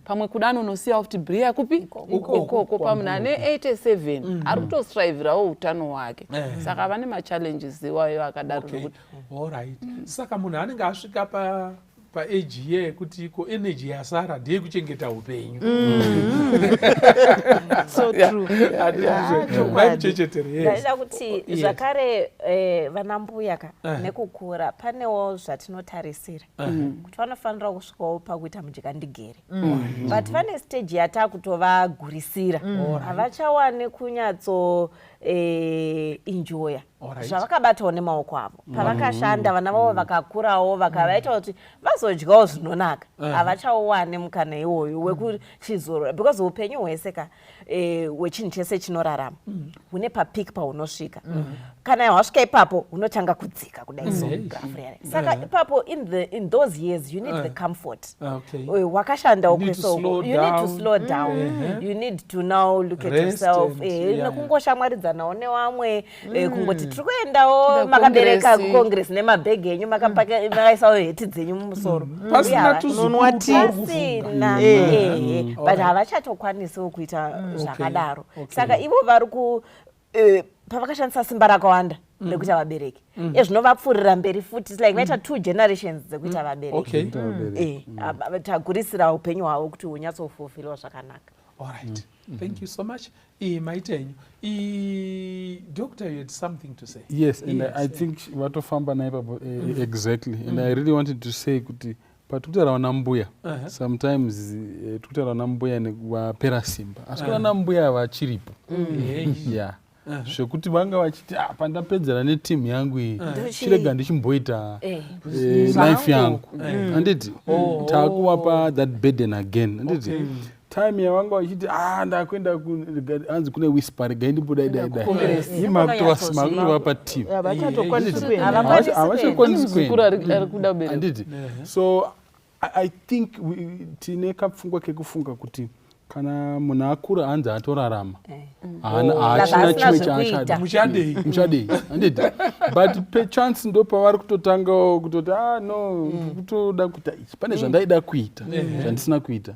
pamwe kuda anonosiyawo futi bria kupi? Ikoko. Pamunhu ane 87 ari kutostrivirawo utano hwake. Saka vane machallenges iwayo akadaro. Nokuti Alright, saka munhu anenge asvika paage iye yekuti iko energy yasara ndeyekuchengeta upenyu. So true. Chokwadi. Maimuchechetere, yes. Ndaida kuti zvakare vana mbuya ka, nekukura panewo zvatinotarisira kuti vanofanira kusvikawo pakuita mudyandigere, but vane stage yatakutovagurisira, havachawani kunyatso enjoya zvavakabatawo nemaoko avo pavakashanda. Vana vavo vakakurawo, vakavaita kuti vazodyawo zvinonaka, havachauwani mukana iwoyo wekuchizorora, because upenyu hwese ka, hwechinhu chese chinorarama, hune papeak paunosvika. Kana hwasvika ipapo, hunotanga kudzika kudai so, graph riya. Saka ipapo in those years you need the comfort. Wakashandawo You need to kwese uko. Slow You need to down. slow down. You need to now look at Rest yourself, nekungoshamwaridzanawo nevamwe, kungoti tiri kuendawo Kuenda makabereka kucongress. Kucongress nemabhegi enyu, makaisawo heti dzenyu mumusoro. Pasina Uye tuzukuru Unonwa tea. twauri kufunga. Pasina, but havachatokwanisiwo kuita zvakadaro. Saka ivo vari ku pavakashandisa simba rakawanda rekuita vabereki, ezvinovapfuurira mberi futi. It's like vaita two generations dzekuita vabereki. Tagurisira upenyu hwavo kuti hunyatsofulfilwa zvakanaka. Alright, thank you so much. Maita henyu. Doctor, you had something to say? Yes, and I think vatofamba naipapo, exactly. And I really wanted to say kuti patikutaura vana mbuya, sometimes tikutaura vana mbuya vapera simba, asi kuna vana mbuya vachiripo, yeah, zvekuti vanga vachiti, "Ah, pandapedzera netimu yangu iyi, chirega ndichimboita life yangu," handiti? Taakuvapa that burden again, handiti? Time yavanga vachiti, "Ah, ndakuenda hanzi kune whisper, regai ndimbodai dai dai," makutovapa team. Havachatokwanisi kuenda. Havakwanisi. Havachakwanisi Muzukuru kuenda. ari kuda kuberekwa. Handiti? So I think tine kapfungwa kekufunga kuti kana munhu akura, hanzi atorarama, haachina Asina chimwe zvekuita. chaachada. Muchadei? Muchadei, handiti? But pechance ndo pavari kutotangawo kutoti, "Ah, no, kutoda kuita ichi, pane zvandaida kuita zvandisina kuita,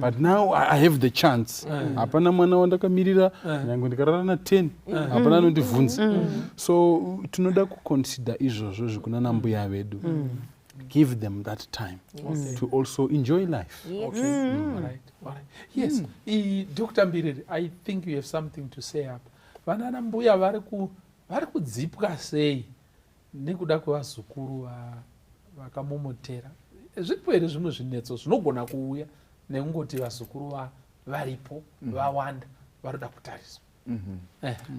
but now I have the chance. Hapana mwana wandakamirira, nyange ndikarara na10, hapana anondibvunza." So tinoda kuconsider izvozvo zvekuna nambuya vedu, give them that time to also enjoy life. Okay. All right. Yes. Dr. Mbiriri, I think you have something to say up. Vanana mbuya vari kudzipwa sei nekuda kwevazukuru vakamomotera? Zviripo here zvimwe zvinetso zvinogona kuuya nekungoti vazukuru varipo, vawanda, varoda kutariswa?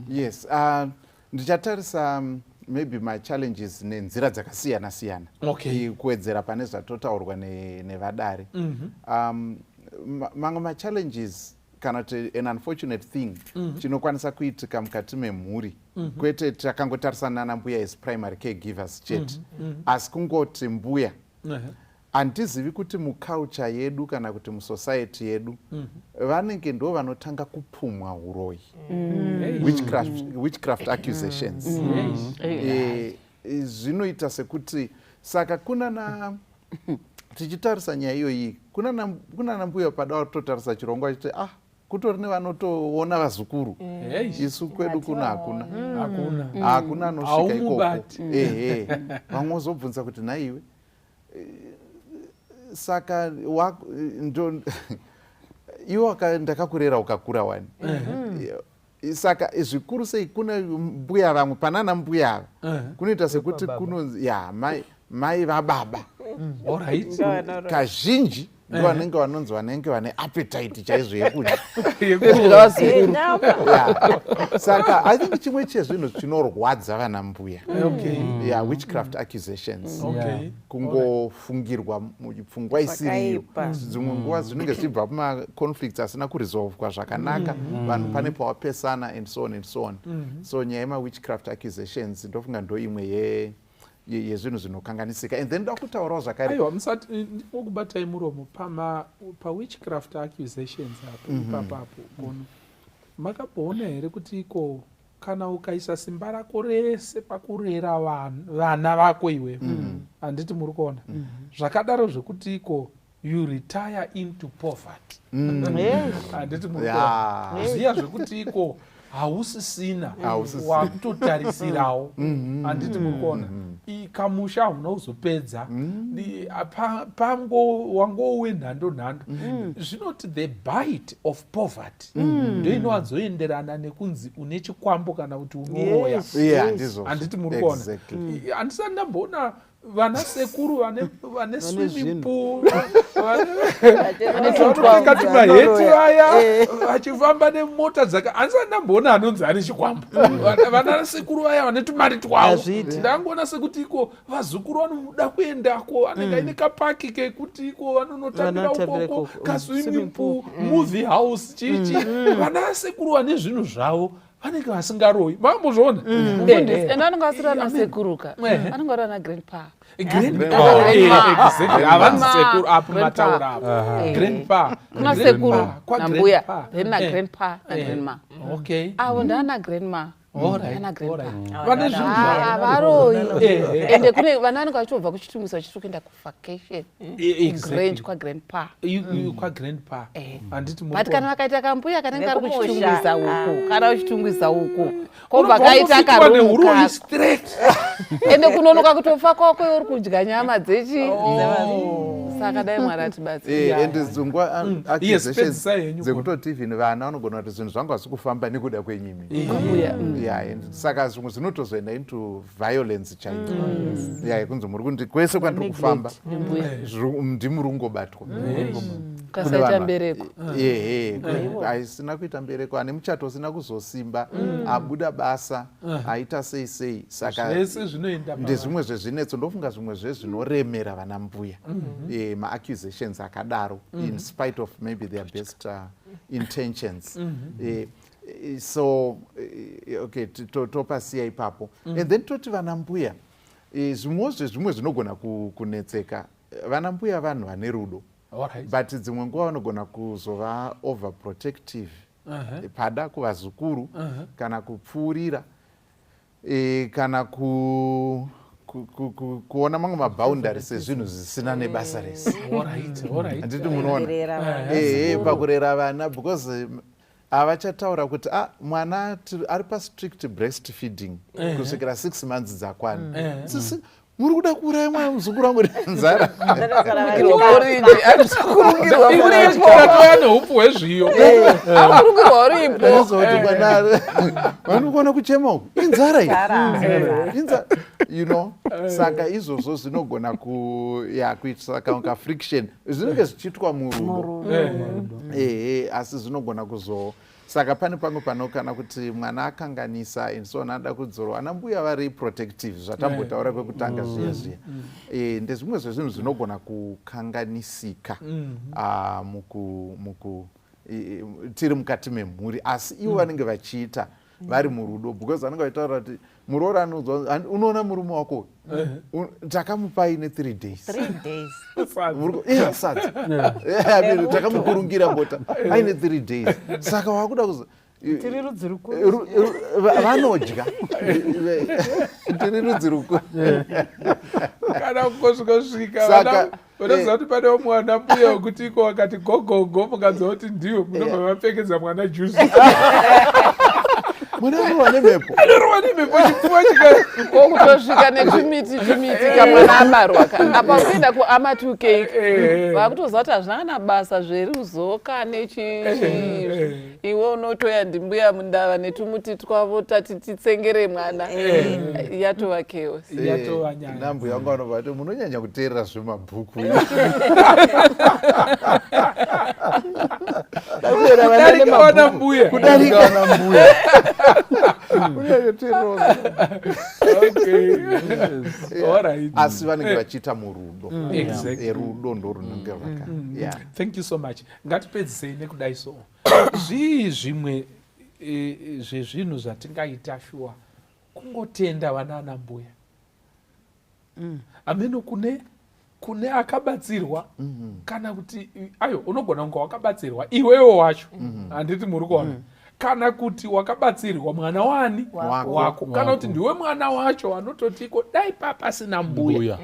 Yes, ndichatarisa maybe machallenges nenzira dzakasiyana siyana, kuwedzera pane zvatotaurwa nevadare. Mamwe machallenges, kana kuti an unfortunate thing chinokwanisa kuitika mukati memhuri, kwete takangotarisana nambuya as primary caregivers chete, asi kungoti mbuya Handizivi kuti muculture yedu kana kuti musociety yedu vanenge ndo vanotanga kupumwa uroyi, witchcraft accusations. Zvinoita sekuti saka kunana tichitarisa nyaya iyoyi, kunana mbuya pada kutotarisa chirongwa chiti ah, kutori nevanotoona vazukuru. Isu kwedu kuno hakuna. Hakuna. Hakuna anosvika ikoko. Haumubati. Ehe, vamwe wozobvunza kuti nhaiwe, saka iwe ndakakurera ukakura wani. Saka zvikuru sei kune mbuya vamwe panana mbuya ava kunoita sekuti Vekwa baba. Kunonzi ya mai vababa kazhinji ndo vanenge vanonzi vanenge vane appetite chaizvo yekudya. Yekudya. Yeah. Saka I think chimwe chezvinhu chinorwadza vana mbuya, yeah, witchcraft accusations, kungofungirwa pfungwa isiriyo. Zvakaipa. Dzimwe nguva zvinenge zvichibva kumaconflicts asina kuresolvwa zvakanaka, vanhu pane pawapesana and so on and so on. So nyaya yemawitchcraft accusations ndofunga ndo imwe yezvinhu zvinokanganisika. And then ndoda kutaurawo zvakare Aiwa, musati ndingokubatai muromo pawitchcraft accusations apo. Ipapapo gono makamboona here kuti iko kana ukaisa simba rako rese pakurera vana vako iwewe, handiti muri kuona zvakadaro zvekuti iko you retire into poverty, handiti muri kuona ziya zvekuti iko hausisina Hausisina. Wakutotarisirawo, handiti muri kuona kamusha hauna kuzopedza. Pango wangowe nhando nhando zvinoti the bite of poverty ndo inowanzoenderana nekunzi une chikwambo kana kuti unoroya. Yeah, ndizvozvo. Handiti muri kuona? Exactly. Handisati ndamboona vana sekuru vane swimming zvinhu. pool, vanopfeka tumaheti vaya vachifamba nemota dzaka, handisati ndamboona anonzi ane chikwambo. Vana sekuru vaya vane tumari twavo. Hazviiti. Ndangoona sekuti iko vazukuru vanoda kuendako, anenge aine kapaki kekuti iko vanonotambira Vanotambira ukoko, ikoko. Kaswimming Swimming pool, movie house, chichi. Vana sekuru vane zvinhu zvavo vanenge vasingaroyi. Makambozviona? Mufundisi, ende vanenge vasiri vana sekuruka, vanenge vari vana grandpa. Grandpa. Grandpa. Exactly, havanzi Grandma. sekuru apo. Grandpa. Mataura apo. Grandpa. Kuna sekuru Grandpa. Kwa nambuya, grandpa. then nagrandpa nagrandma. Avo ndaana grandma. Ana grandpa. Vane zvinhu zvavo. Havaroyi. Ende kune vana vanenge vachitobva kuchitungisa vachiti kuenda kuvacation grange kwagrandpa. Kwagrandpa, handiti? But kana vakaita kambuya kanenge kari Vekumusha. kuchitungwiza uku, kana uchitungwiza uku kobva Unobva kaita wangofitwa nehuroyi karumu, straight. ende kunonoka kutofa kwako iwe uri kudya nyama dzechi. Saka dai Mwari atibatsira. And dzingwa Yes, accusations pedzisai henyu. dzekutoti even vana vanogona kuti zvinhu zvangu hazvi kufamba nekuda kwenyimi. Mbuya. Yeah, and saka zvimwe zvinotozoenda into violence chaiyo, yeah, yekunzi muri kundi kwese kwandiri kufamba Mbuya. Ndimuri kungobatwa. Ukasaita Kune mbereko. Ehe, aisina kuita mbereko, ane muchato usina kuzosimba, abuda basa, aita sei sei, saka Zvese zvinoenda ndezvimwe zvezvinetso. Ndofunga zvimwe zvezvinoremera vana mbuya, maaccusations akadaro, in spite of maybe their best intentions. So okay, topasiya ipapo and then toti vana mbuya, zvimwewo zvezvimwe zvinogona kunetseka. Vana mbuya vanhu vane rudo, but dzimwe nguva vanogona kuzova overprotective pada kuvazukuru kana kupfuurira, kana kuona mamwe maboundaries ezvinhu zvisina nebasa rese. Handiti munoona? Kurera vana. Ehe, pakurera vana, because havachataura kuti ah, mwana ari pastrict breast feeding kusvikira 6 months dzakwana. Sisi, muri kuda kuuraya mwana muzukuru wangu nenzara? Porridge, arikurungirwa muripo. Atova neupfu hwezviyo. Arikurungirwa uripo. Ndozoti mwana vanokona kuchema uku, inzara iyi, inzara. Saka izvozvo zvinogona ya kuitisa kafriction. Zvinenge zvichiitwa murudo, ehe, asi zvinogona kuzo saka pane pamwe pano kana kuti mwana akanganisa and so on, anoda kudzorwa, ana mbuya vari protective, zvatambotaura kwekutanga zviya zviya. Ndezvimwe zvezvinhu zvinogona kukanganisika, ah, muku muku tiri mukati memhuri, asi ivo vanenge vachiita Vari murudo, because vanenge vachitaura kuti muroora anonzwa, "Unoona murume wako uyu, takamupa aine 3 days." 3 days. Iya, sadza. I mean, takamukurungira bota aine 3 days, saka wakuda kuzo Tiri rudzi rukuru. Vanodya tiri rudzi rukuru. Kana kungosvikosvika, unoziva kuti pane mwana mbuya wekuti iko wakati gogogo, mukanzwa kuti ndiwe, munobva mapfekedza mwana juzi. Mwana anorwa nemhepo. Anorwa nemhepo, chipfuva chika Kokutosvika nechimiti chimiti kamwana abarwa ka apa kuenda kuama2 cake, vakutoziva kuti hazvina kana basa zveruzoka nechi iwe unotoya ndimbuya mundava netumuti twavo tati titsengere mwana, yatova chaos. Yatova nyaya. Nambuya vangu vanobva vati, "Munonyanya kuteerera zvemabhuku." Kudarika vana mbuya. Kudarika vana mbuya. Munyanyoteererawo. Okay, alright. Asi vanenge vachiita murudo. Rudo ndo runenge rwaka, yeah. Thank you so much. Ngatipedzisei nekudai. So zvii zvimwe zvezvinhu zvatingaita? Shuwa, kungotenda vana ana mbuya hameno kune akabatsirwa kana kuti ayo unogona kunge wakabatsirwa iwewo wacho, handiti muri kuona, kana kuti wakabatsirwa mwana wani? Wako. Wako, kana kuti ndiwe mwana wacho anototi iko dai papasina mbuya, Mbuya.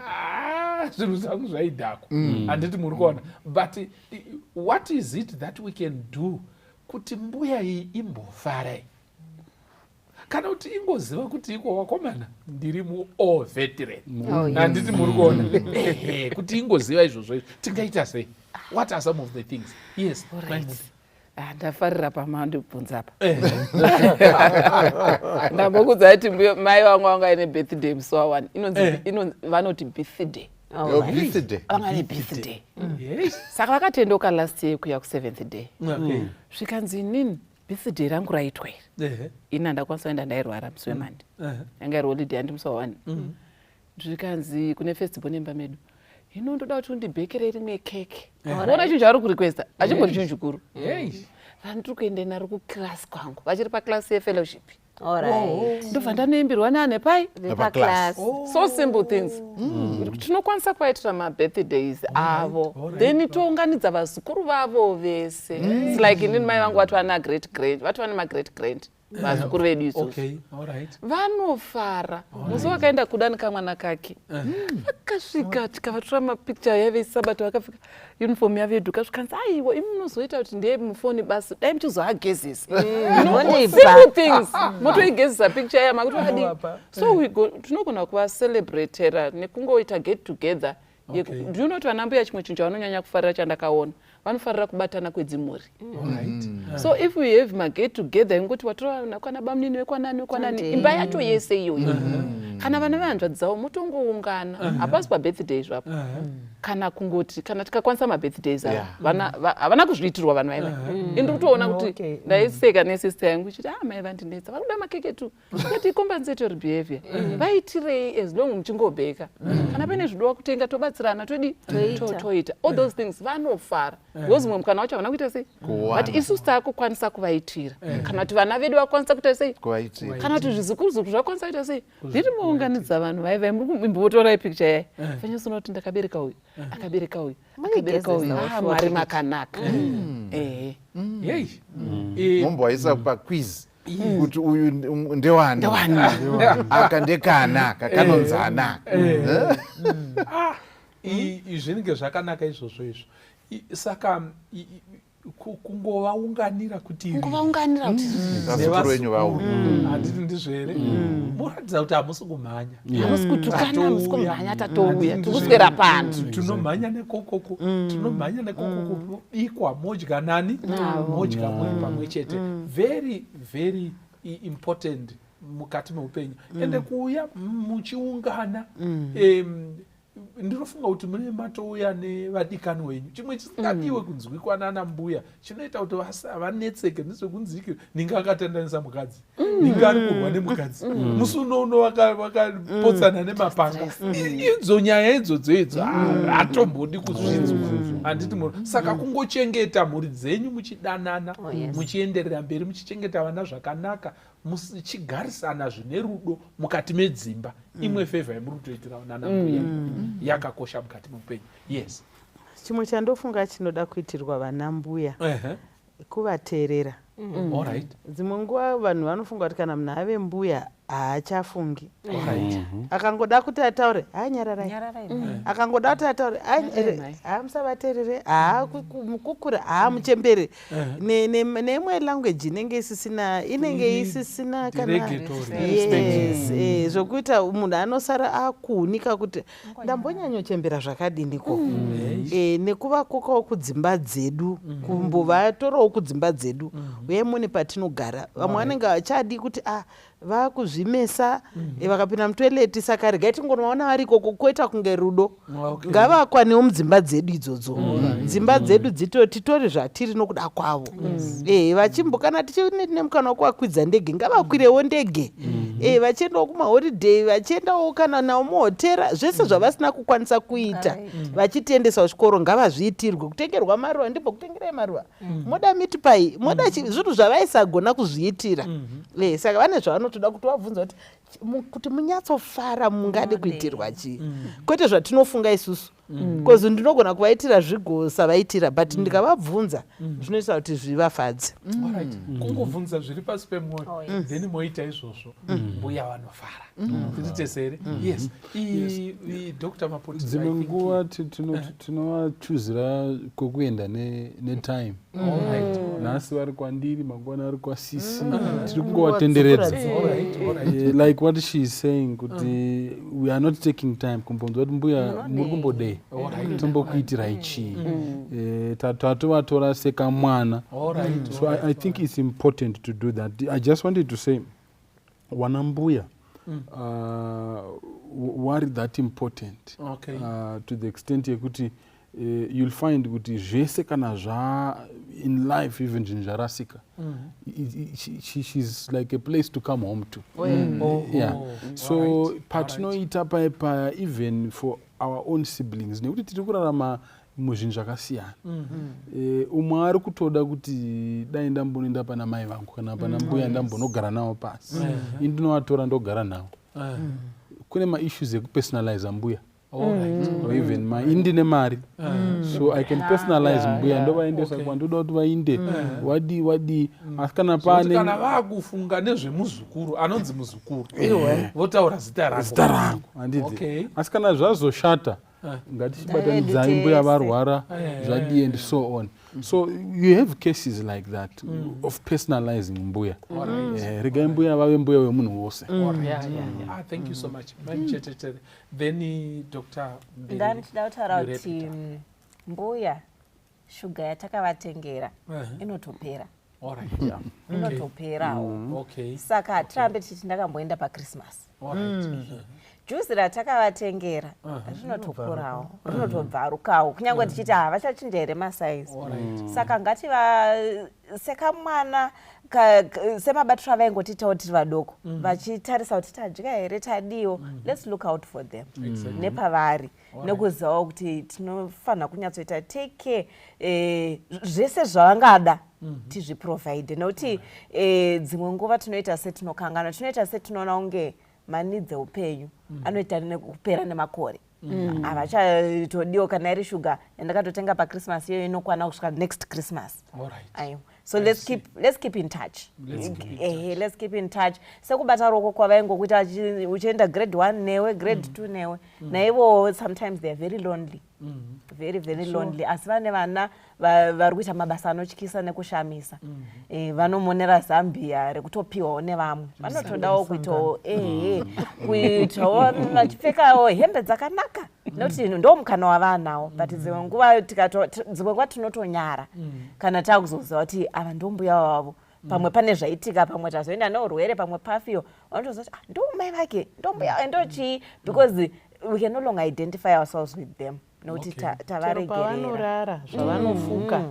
Ah, zvinhu zvangu zvaidhakwa, handiti muri kuona? But what is it that we can do kuti mbuya iyi imbofarai, kana kuti ingoziva kuti iko wakomana ndiri muall veteran? Oh, yes. Handiti muri kuona? Ehe, kuti ingoziva izvozvo izvo, tingaita sei? What are some of the things? Yes, Alright. Mai. Ah, ndafarira pamandibvunza apa. Ndambokudza kuti mai vangu vanga aine birthday musi wa1 inonzi vanoti birthday. Oh, birthday. Vanga ane birthday, saka vakatendoka last year kuya kuseventh day. Zvikanzi, "Inini birthday rangu raitwa iri, ini handakwanisa kuenda, ndairwara musi weMonday." Yanga iri holiday, handi musi wa1. Zvikanzi kune festival nemba medu, "Hino ndoda kuti undibhekere rimwe keke." Ona chinhu chavari kurequesta achimbori chinhu chikuru. Randiri kuende naro kukirasi kwangu, vachiri pakilasi yefellowship. Ndobva ndanoimbirwa neane pai. Vepaclass. So simple things tinokwanisa kuvaitira mabirthdays avo, then tounganidza vazukuru vavo vese. Its like inini mai vangu vatova nagreat grand, vatova nemagreat grand vazukuru vedu isusu. Okay, all right. Vanofara. Musi wakaenda kuda nekamwana kake, vakasvika, tikavatora mapicture, yaive Sabata, vakapfeka uniform yavo yedhuka. Zvikanzi, "Aiwa, imi munozoita kuti ndeye mufoni basi, dai muchizoagezesa." Mondipa. Simple things, motoigezesa picture yama kuti wakadii. Mowapa. So we go, tinogona kuvacelebratera nekungoita get together. Ndinoti vana mbuya chimwe chinhu chavanonyanya kufarira chandakaona, vanofarira kubatana kwedzimhuri. All right. So if we have maget together, ingoti watora kwana bamunini wekwanani wekwanani, imba yacho yese iyoyo, kana vana vehanzvadzi dzavo, motongoungana. Hapasi pabirthday zvapo, kana kungoti kana tikakwanisa mabirthdays avo. Havana kuzviitirwa vanhu vaiva. Indiri kutoona kuti ndaiseka nesister yangu ichiti, "Ah, mai vandinetsa, vari kuda makeke tu." Tikati, "Compensate your behavior, vaitirei as long muchingobheka. Kana paine zvidiwa kutenga, tobatsirana, todi." Toita. Toita all those things, vanofara because mumwe mukana wacho havana kuita sei. Kuwana. But isusu taakukwanisa kuvaitira, kana kuti vana vedu vakwanisa kuita sei, Kuvaitira. kana kuti zvizukuru zvakwanisa kuita sei. Ndiri muunganidza vanhu vaivai, muri imbotorai picture yai, fanyasona kuti ndakabereka uyu, akabereka uyu, akabereka uyu. Munigezesa. Ah, Mwari makanaka, ehe. Hey. Mombowaisa paquiz kuti uyu ndewani, aka ndekana, aka kanonzi anaka. Ah, zvinenge zvakanaka izvozvo izvo. Saka kungovaunganira kuti Kungovaunganira kuti vazukuru venyu vauya. Handiti ndizvo here? Muratidza kuti hamusi kumhanya. Hamusi kutukana, hamusi Tatouya. kumhanya, tatouya, Handiti tiri kuswera pano. Tinomhanya nekokoko, tinomhanya nekokoko, mobikwa, modya nani, modya muri pamwe chete. Very very important mukati meupenyu. Ende kuuya muchiungana, ndinofunga kuti mune matouya nevadikani wenyu. Chimwe chisingadiwe kunzwikwa nana mbuya chinoita kuti vanetseke ndezvekunziki ninge akatandanisa mukadzi. Ninge ari kurwa nemukadzi musi uno vakapotsana nemapanga. Idzo nyaya idzodzo idzo hatombodi kuzvinzwa, handiti? Saka kungochengeta mhuri dzenyu muchidanana, Oh, yes. muchienderera mberi muchichengeta vana zvakanaka, muchigarisana zvine rudo mukati medzimba, imwe favour yamuri kutoitira nana mbuya yakakosha mukati meupenyu. Yes. Chimwe chandofunga chinoda kuitirwa vana mbuya kuvateerera. Dzimwe nguva vanhu vanofunga kuti kana munhu ave mbuya haachafungi. Akangoda kuti ataure, "Ha, nyararai." Nyararai. Akangoda kuti ataure, "Ha, musavateerere, ha, mukukura, ha, muchembere." Neimwe language inenge isisina, inenge isisina kana Derogatory. Yes, zvokuita munhu anosara akuunika kuti ndambonyanyochembera zvakadiniko. Nekuvakokawo kudzimba dzedu, kumbovatorawo kudzimba dzedu, uye mune patinogara vamwe vanenge vachadi kuti a vakuzvimesa, vakapinda mutoilet, saka regai tingonovaona vari ikoko, koita kunge rudo. Ngavakwanewo mudzimba dzedu idzodzo, dzimba dzedu titori zvatiri nokuda kwavo. Vachimbo kana tichine mukana wekuvakwidza ndege, ngavakwirewo ndege, vachiendawo kumaholiday, vachiendawo kana navo muhotera, zvese zvavasina kukwanisa kuita vachitiendesa kuchikoro ngavazviitirwe. Kutengerwa maruva, ndimbokutengerai maruva, moda meat pie, moda zvinhu zvavaisagona kuzviitira. Saka vane zvavanotoda kuti vabvunza kuti kuti munyatsofara mungade kuitirwa chii, kwete zvatinofunga isusu, because ndinogona kuvaitira zvigosavaitira, but ndikavabvunza zvinoita kuti zvivafadze. Alright. Kungobvunza zviri pasi pemwoyo, Oh, yes. then moita izvozvo, mbuya vanofara. Tiri tese here? Yes. Dr Mapoti. Dzimwe nguva tinovachuzira kwekuenda netime. Nhasi vari kwandiri, mangwana vari kwasisi, tiri kungovatenderedza. Like what she is saying kuti we are not taking time kumbonzwa kuti, "Mbuya, muri kumbodei? Tombokuitirai chii?" Tatovatora sekamwana. So I think it's important to do that. I just wanted to say wana mbuya wari that important to the extent yekuti you'll find kuti zvese kana zva in life, even zvinhu zvarasika, she's like a place to come home to. Yeah. So patinoita paya, even for our own siblings, nekuti tiri kurarama muzvinhu zvakasiyana, umwe ari kutoda kuti dai ndambonoenda pana mai vangu kana pana mbuya, ndambonogara navo pasi, ini ndinovatora ndogara navo. Kune maissues ekupersonaliza mbuya or even mai. Ini ndine mari, so I can personalize mbuya, ndovaendesa kwandoda kuti vainde, wadii wadii. Asi kana Zvekuti pane kana vakufunga nezvemuzukuru anonzi muzukuru, votaura zita rako. Zita rangu, handiti? Asi kana zvazoshata, ngatichibatanidzai mbuya varwara, zvadii and so on. So you have cases like that of personalizing mbuya. Regai mbuya vave mbuya wemunhu wose. Ah, thank you so much, Mai Muchechetere. Then Dr Mbiri. Ndandichida kutaura kuti Murepita. Mbuya shuga yatakavatengera inotopera, inotoperawo. Saka hatirambe tichiti ndakamboenda paChristmas. Juzi ratakavatengera rinotokurawo, rinotobvarukawo, kunyange tichiti havachachinja here masaizi. Saka ngativa sekamwana semabatiro avaingotiitawo tiri vadoko, vachitarisa kuti tadya here, tadiwo. Let's look out for them nepavari, nekuzivawo kuti tinofanira kunyatsoita take care, zvese zvavangada tizviprovide, nekuti dzimwe nguva tinoita setinokangana, tinoita setinoona kunge maneeds eupenyu anoita nekupera nemakore, havachatodiwo. Kana iri shuga yandakatotenga paChristmas iyoyo inokwana kusvika next Christmas. Aiwa, so let's keep in touch. Let's keep in Ehe, let's keep in touch, sekubata ruoko kwavaingokuita uchienda grade 1 newe, grade 2 newe. Naivowo sometimes they are very lonely, very very lonely, asi vane vana vari kuita mabasa anotyisa nekushamisa. Vanomonera zambia rekutopiwawo nevamwe, vanotodawo kuitawo, ehe, kuitawo vachipfekawo hembe dzakanaka, nekuti ndo mukana wavanawo. But dzimwe nguva dzimwe nguva tinotonyara kana taakuzoziva kuti ava ndombuya wavo. Pamwe pane zvaitika, pamwe tazoenda neurwere, pamwe pafiyo, vanotoziva kuti, "Ah, ndo mai vake, ndombuya, ndochii," because we can no longer identify ourselves with them. Nokuti Okay. Chero tavaregerera. Pavanorara, zvavanofuka,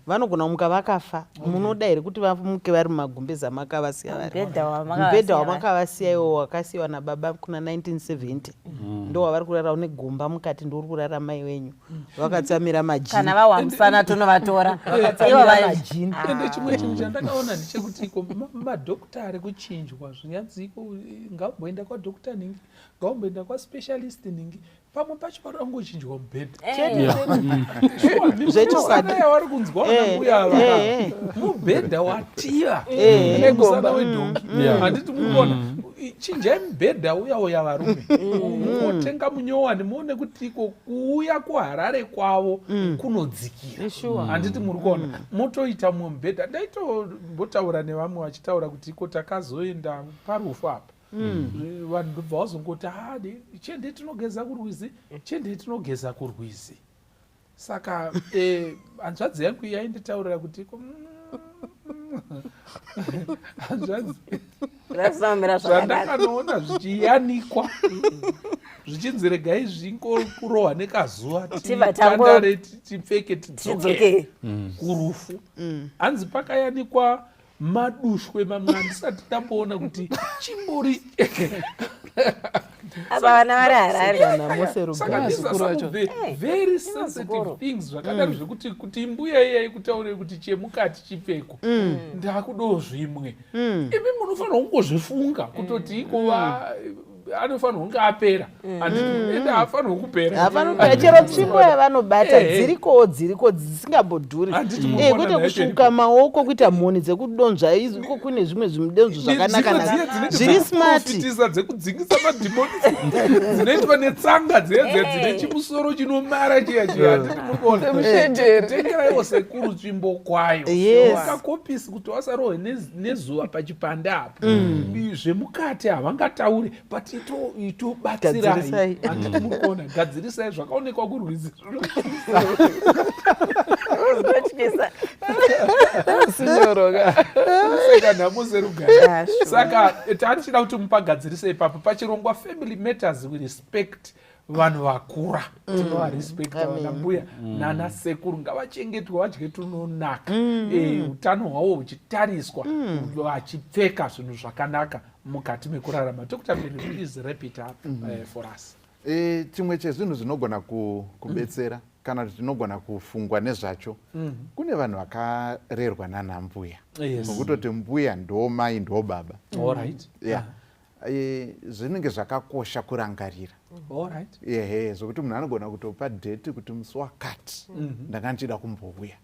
vanogona kumuka vakafa. Munoda here kuti vamuke vari mumagumbezi amakavasiya vari? Mubhedha wamakavasiya Mubhedha vari. wamakavasiya iwo wakasiyiwa nababa kuna 1970 ndo wavari kurara, une gomba mukati, ndouri kurara mai wenyu vakatsamira majini. Kana vawamusana tonovatora. Ivo Vakatsamira majini. Ende chimwe chinhu chandakaona ndechekuti iko madhokta ari kuchinjwa, zvinyanzi iko ngaumboenda kwadhokta ningi, ngaumboenda kwaspecialist ningi. Pamwe pacho panoda kungochinjwa mubhedha. Zvechokwadi. Yavari kunzwa vana mbuya ava, mubhedha wativa nemusana wedhongi. Handiti mukuona? Chinjai mubhedha uya uya, varume, mungotenga munyowani, muone kuti iko kuuya kuHarare kwavo kunodzikira. Handiti muri kuona? Motoita mumwe mubhedha. Ndaitombotaura nevamwe vachitaura kuti iko takazoenda parufu apa, vanhu ndobva vazongoti, "Ha, chende tinogeza kurwizi, chende tinogeza kurwizi." Saka hanzvadzi yangu yainditaurira kuti iko hanzvadzi, Zvasamira zvakanaka. zvandakanoona zvichiyanikwa, zvichinzi regai zvingokurohwa nekazuva, Tibva titandare, tipfeke, tidzoke tidzoke. Kurufu hanzi pakayanikwa madushwe mamwe andisati ndamboona kuti chimbori. Apa vana vari Harare. Kana mose Saka rugare. these are some of the very sensitive Vazukuru. things zvakadaro, zvekuti kuti mbuya iya ikutaurire kuti chemukati chipfeko, ndakudawo zvimwe, imi munofanira kungozvifunga kutoti ikova anofanirwa kunge apera. Handiti ende haafanirwi kupera. Havanopera chero tsvimbo yavanobata. Dzirikowo, dziriko dzisingambodhuri. Handiti munoona Kwete nayo kusvuka maoko, kuita mhoni dzekudonzva iko kune zvimwe zvimudonzvo zvakanaka Dzimwe dziya naka dzinenge zviri smart. dzekuprofitisa, dzekudzingisa madhimoni, dzinoitwa netsanga dziya dziya dzine chimusoro chinomara chiya chiya. Handiti muri kuona? Semushenjeri. Tengeraiwo sekuru tsvimbo kwayo, kakopisi kuti vasarohwe nezuva pachipande apo. Zvemukati havangatauri, but itobatsirai. Gadzirisai. Handiti muri kuona? Gadzirisai zvakaonekwa kurwizi. Zvinotyisa. Sinyoroka. Saka nhamo serugare. Saka tatichida kuti mupagadzirise ipapo pachirongwa Family Matters. We respect vanhu vakura, tinovarespecta vana mbuya nana sekuru. Ngavachengetwe, vadye tunonaka, utano hwavo huchitariswa, vachipfeka zvinhu zvakanaka mukati mekurarama. Dr Miri, please wrap it up for us. Chimwe chezvinhu zvinogona kubetsera kana kuti tinogona kufungwa nezvacho, kune vanhu vakarerwa nanambuya, nokutoti mbuya ndo mai, ndo baba. Yeah, zvinenge zvakakosha kurangarira. Ehe, zvokuti munhu anogona kutopa date kuti musi wakati ndanga ndichida kumbouya.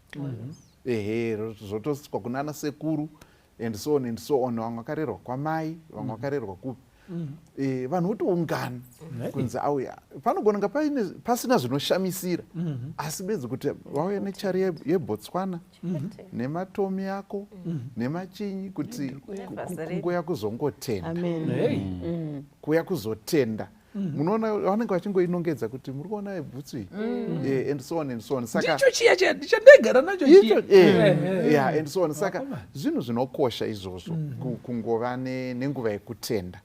Ehe, zvotoswa kunana sekuru and so on and so on. Vamwe vakarerwa kwamai, vamwe vakarerwa kupi. Vanhu votoungana kunzi auya. Panogona kunga pasina zvinoshamisira, asi bedzi kuti vauya nechari yeBotswana nematomi ako nemachinyi, kuti kungoya kuzongotenda. Amen. Hey. Kuya kuzotenda. Munoona vanenge vachingoinongedza kuti muri kuona bhutsu iyi, and so on and so on. Saka Ndicho chiya chandaigara nacho icho chiya. Yeah, and so on. Saka Vakomana. zvinhu zvinokosha izvozvo, kungova nenguva yekutenda.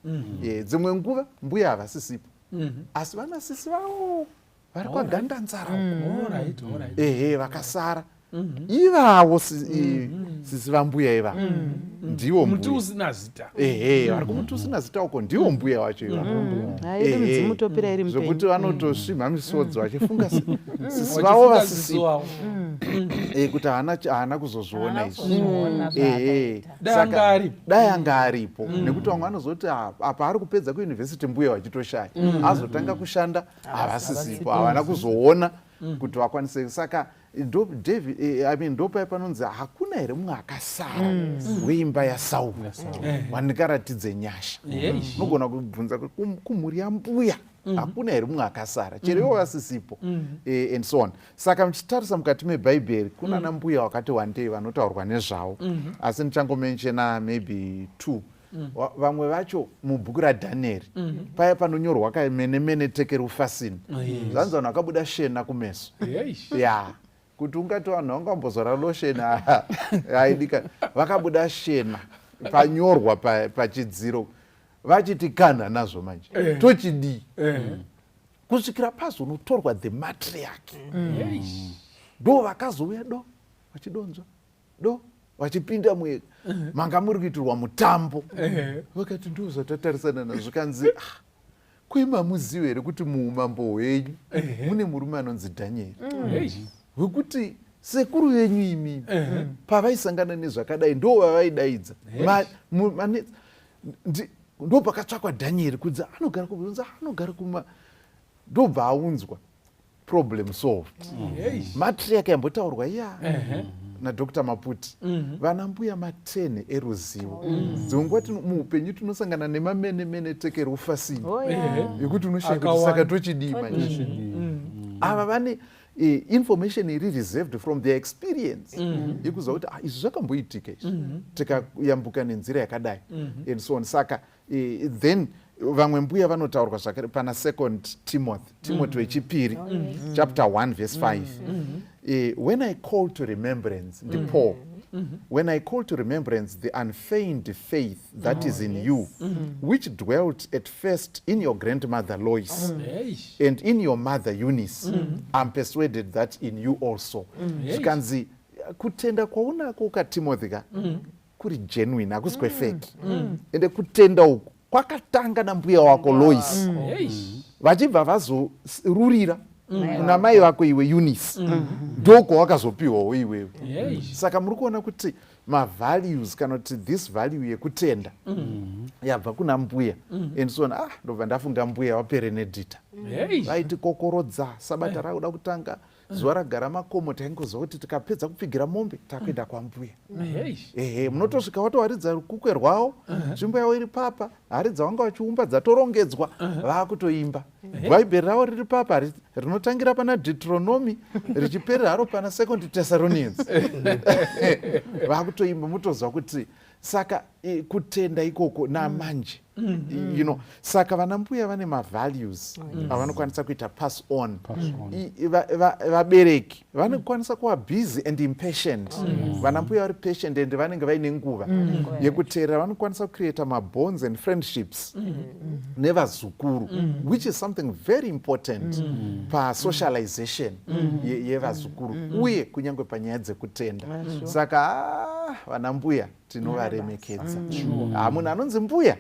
Dzimwe nguva mbuya havasisipo, asi vanasisi vavo vari kwaGandanzara uko. All right, all right. Ehe, vakasara ivavo, sisi vambuya ivavo ndivo Muti mbuya. usina zita. Ehe, vari kumuti usina zita uko, ndiwo mbuya wacho ivavo. Haidi mudzimu topera iri Zvokuti mupenyu. vanotosvimha misodzi vachifunga sisi vavo Vachifunga sisi vasisipo, wavo. Kuti haana kuzozviona izvi. Kuzviona Ehe. zvaakaita. Dai anga aripo. Dai anga aripo, nekuti vamwe vanozoti, "Ah, apa ari kupedza kuyunivhesiti, mbuya vachitoshaya, azotanga kushanda havasisipo, havana kuzoona kuti vakwanise." Saka ndo David, I mean, ndopai panonzi hakuna here mumwe akasara weimba yaSauro wandingaratidze nyasha? Unogona kubvunza kuti kumhuri yambuya hakuna here mumwe akasara, chero ivo vasisipo, and so on. Saka muchitarisa mukati mebhaibheri, kuna nambuya wakati wandei vanotaurwa nezvavo, asi ndichangomentiona maybe two. Vamwe vacho mubhuku raDhanieri, paya panonyorwa kamene mene tekeri ufasini, zvanzi vanhu vakabuda shena kumeso. Ya, kuti ungati vanhu vangambozora lotion, aidika, vakabuda shena panyorwa pachidziro, vachiti kana nazvo manje tochidii? Kusvikira pazonotorwa the matriarch. Ndo vakazouya do vachidonzva do vachipinda mwe manga muri kuitirwa mutambo. Vakati ndo zvatatarisana nazvo, kanzi ah, kwemamuziva here kuti muumambo hwenyu mune murume anonzi Dhanieri, wekuti sekuru venyu imimi pavaisangana nezvakadai ndo vavaidaidza. Ndo pakatsvakwa Dhanieri kunzi anogara kunzi anogara kuma, ndobva aunzwa, problem solved. Matriarch yambotaurwa iya naDr Maputi, vana mbuya matene eruzivo. Dzimwe nguva muupenyu tinosangana nemamene mene tekerufasini yekuti unoshaya kuti saka tochidii manje. Ava vane information iri reserved from their experience yekuziva kuti ah, izvi zvakamboitika izvi, tikayambuka nenzira yakadai and so on. Saka then vamwe mbuya vanotaurwa zvakare pana Second Timothy, Timothy wechipiri, chapter 1 verse 5. When I call to remembrance, ndiPaul, "When I call to remembrance the unfeigned faith that is in you, which dwelt at first in your grandmother Lois and in your mother Eunice, I'm persuaded that in you also." Zvikanzi kutenda kwaunako kaTimothy ka kuri genuine, hakusi kwefake, ende kutenda uku kwakatanga nambuya wako Lois, vachibva vazorurira kuna mai vako iwe Eunice, ndokwawakazopiwawo iwewe. Saka muri kuona kuti mavalues, kana kuti this value yekutenda, yabva kuna mbuya and so on. Ah, ndobva ndafunga mbuya waPerenedita. Vaiti kokorodza sabata rakuda kutanga, zuva ragara makomo, taingoziva kuti tikapedza kupfigira mombe takuenda kwambuya. Ehe, munotosvika watowaridza rukukwe rwavo, nzvimbo yavo iri papa, hari dzavanga vachiumba dzatorongedzwa, vaakutoimba. Bhaibheri ravo riri papa, rinotangira pana Deuteronomy richiperera haro pana Second Thessalonians. Vaakutoimba, mutoziva kuti saka kutenda ikoko namanje, saka vana mbuya vane mavalues avanokwanisa kuita pass on. Vabereki vanokwanisa kuva busy and impatient. Vana mbuya vari patient and vanenge vaine nguva yekuteerera. Vanokwanisa kucreata mabonds and friendships nevazukuru, which is something very important pasocialization yevazukuru uye kunyange panyaya dzekutenda. Saka vana mbuya tinovaremekedza. Ah, munhu anonzi mbuya,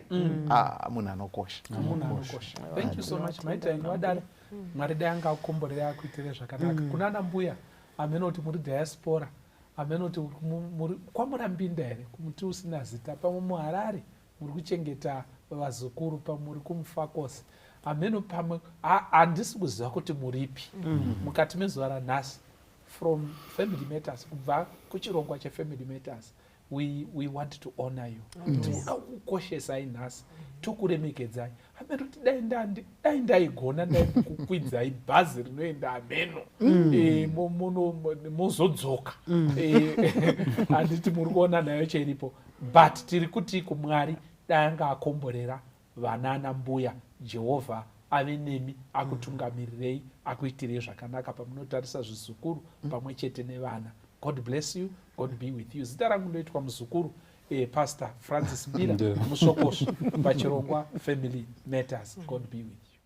ah, munhu anokosha. Munhu anokosha. Thank you so much, maita wadare. Mwari dai anga akukomborera, akuitire zvakanaka. Kuna ana mbuya, hameno kuti muri diaspora, hameno kuti muri kwaMurambinda here, kumuti usina zita, pamwe muHarare muri kuchengeta vazukuru, pamwe muri kuMufakose, hameno pamwe handisi kuziva kuti muripi. Mukati mezuva ranhasi, from Family Matters, kubva kuchirongwa cheFamily Matters, we want to honor you. Tinoda kukukoshesai nhasi, tokuremekedzai. Hameno kuti dai ndaigona ndaimbokukwidzai bhazi rinoenda hameno, mozodzoka. Handiti muri kuona nayo cheripo, but tiri kuti kuMwari dai anga akomborera vanana mbuya. Jehovha ave nemi, akutungamirirei, akuitirei zvakanaka pamunotarisa zvizukuru pamwe chete nevana. God bless you, God be with you. Zita rangu ndoitwa muzukuru Pastor Francis Mbira Musokosvo pachirongwa Family Matters. God be with you.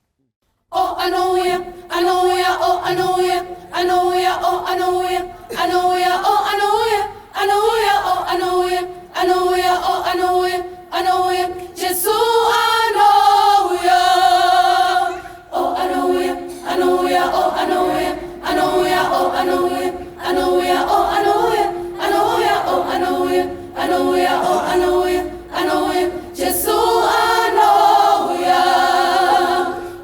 Oh, anouya, anouya, oh, anouya, anouya, oh, anouya, anouya, oh, anouya, anouya, oh, anouya, anouya, oh, anouya, anouya, Jesu anouya. Oh, anouya, anouya, oh, anouya, anouya, oh, anouya, anouya, oh, anouya, anouya, oh, anouya, anouya, oh, anouya, anouya, Jesu anouya.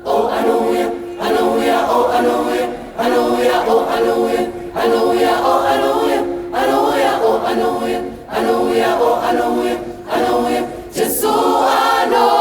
Oh, anouya, anouya, oh, anouya, anouya, oh, anouya, anouya, oh, anouya, anouya, oh, anouya, anouya, oh, anouya, anouya, Jesu anouya.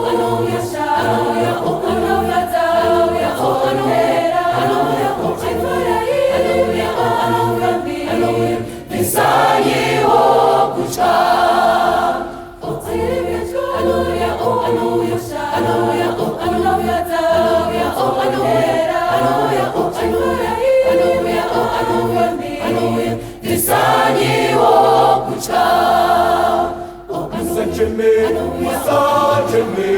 anouya, anouya, anofadza, anouya, anoera, anouya, anouya, anouya, bvisaiwo kutya. Anouya, anouya, anouya, anofadza, anouya, anoera, anouya, anouya, anouya, anouya, bvisaiwo kutya. Musacheme, musacheme,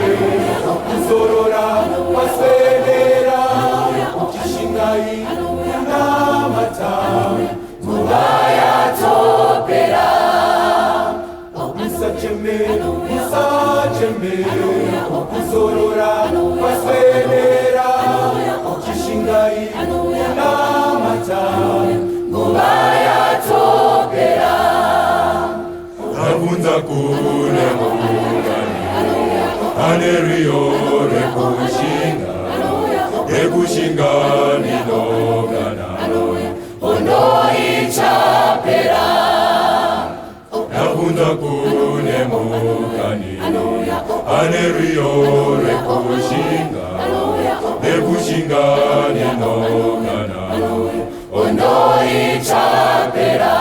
kuzorora kwaswedera, chishingai kunamata, nguva yatopera. Musacheme, musacheme, kuzorora kwaswedera, chishingai kunamata, nguva yatopera. Ndabvunza kune mukani ane rwiyo rwekushinga, rekushinga ndinogana, hondo ichapera. Ndabvunza kune mukani ane rwiyo rwekushinga, rekushinga ndinogana, hondo ichapera.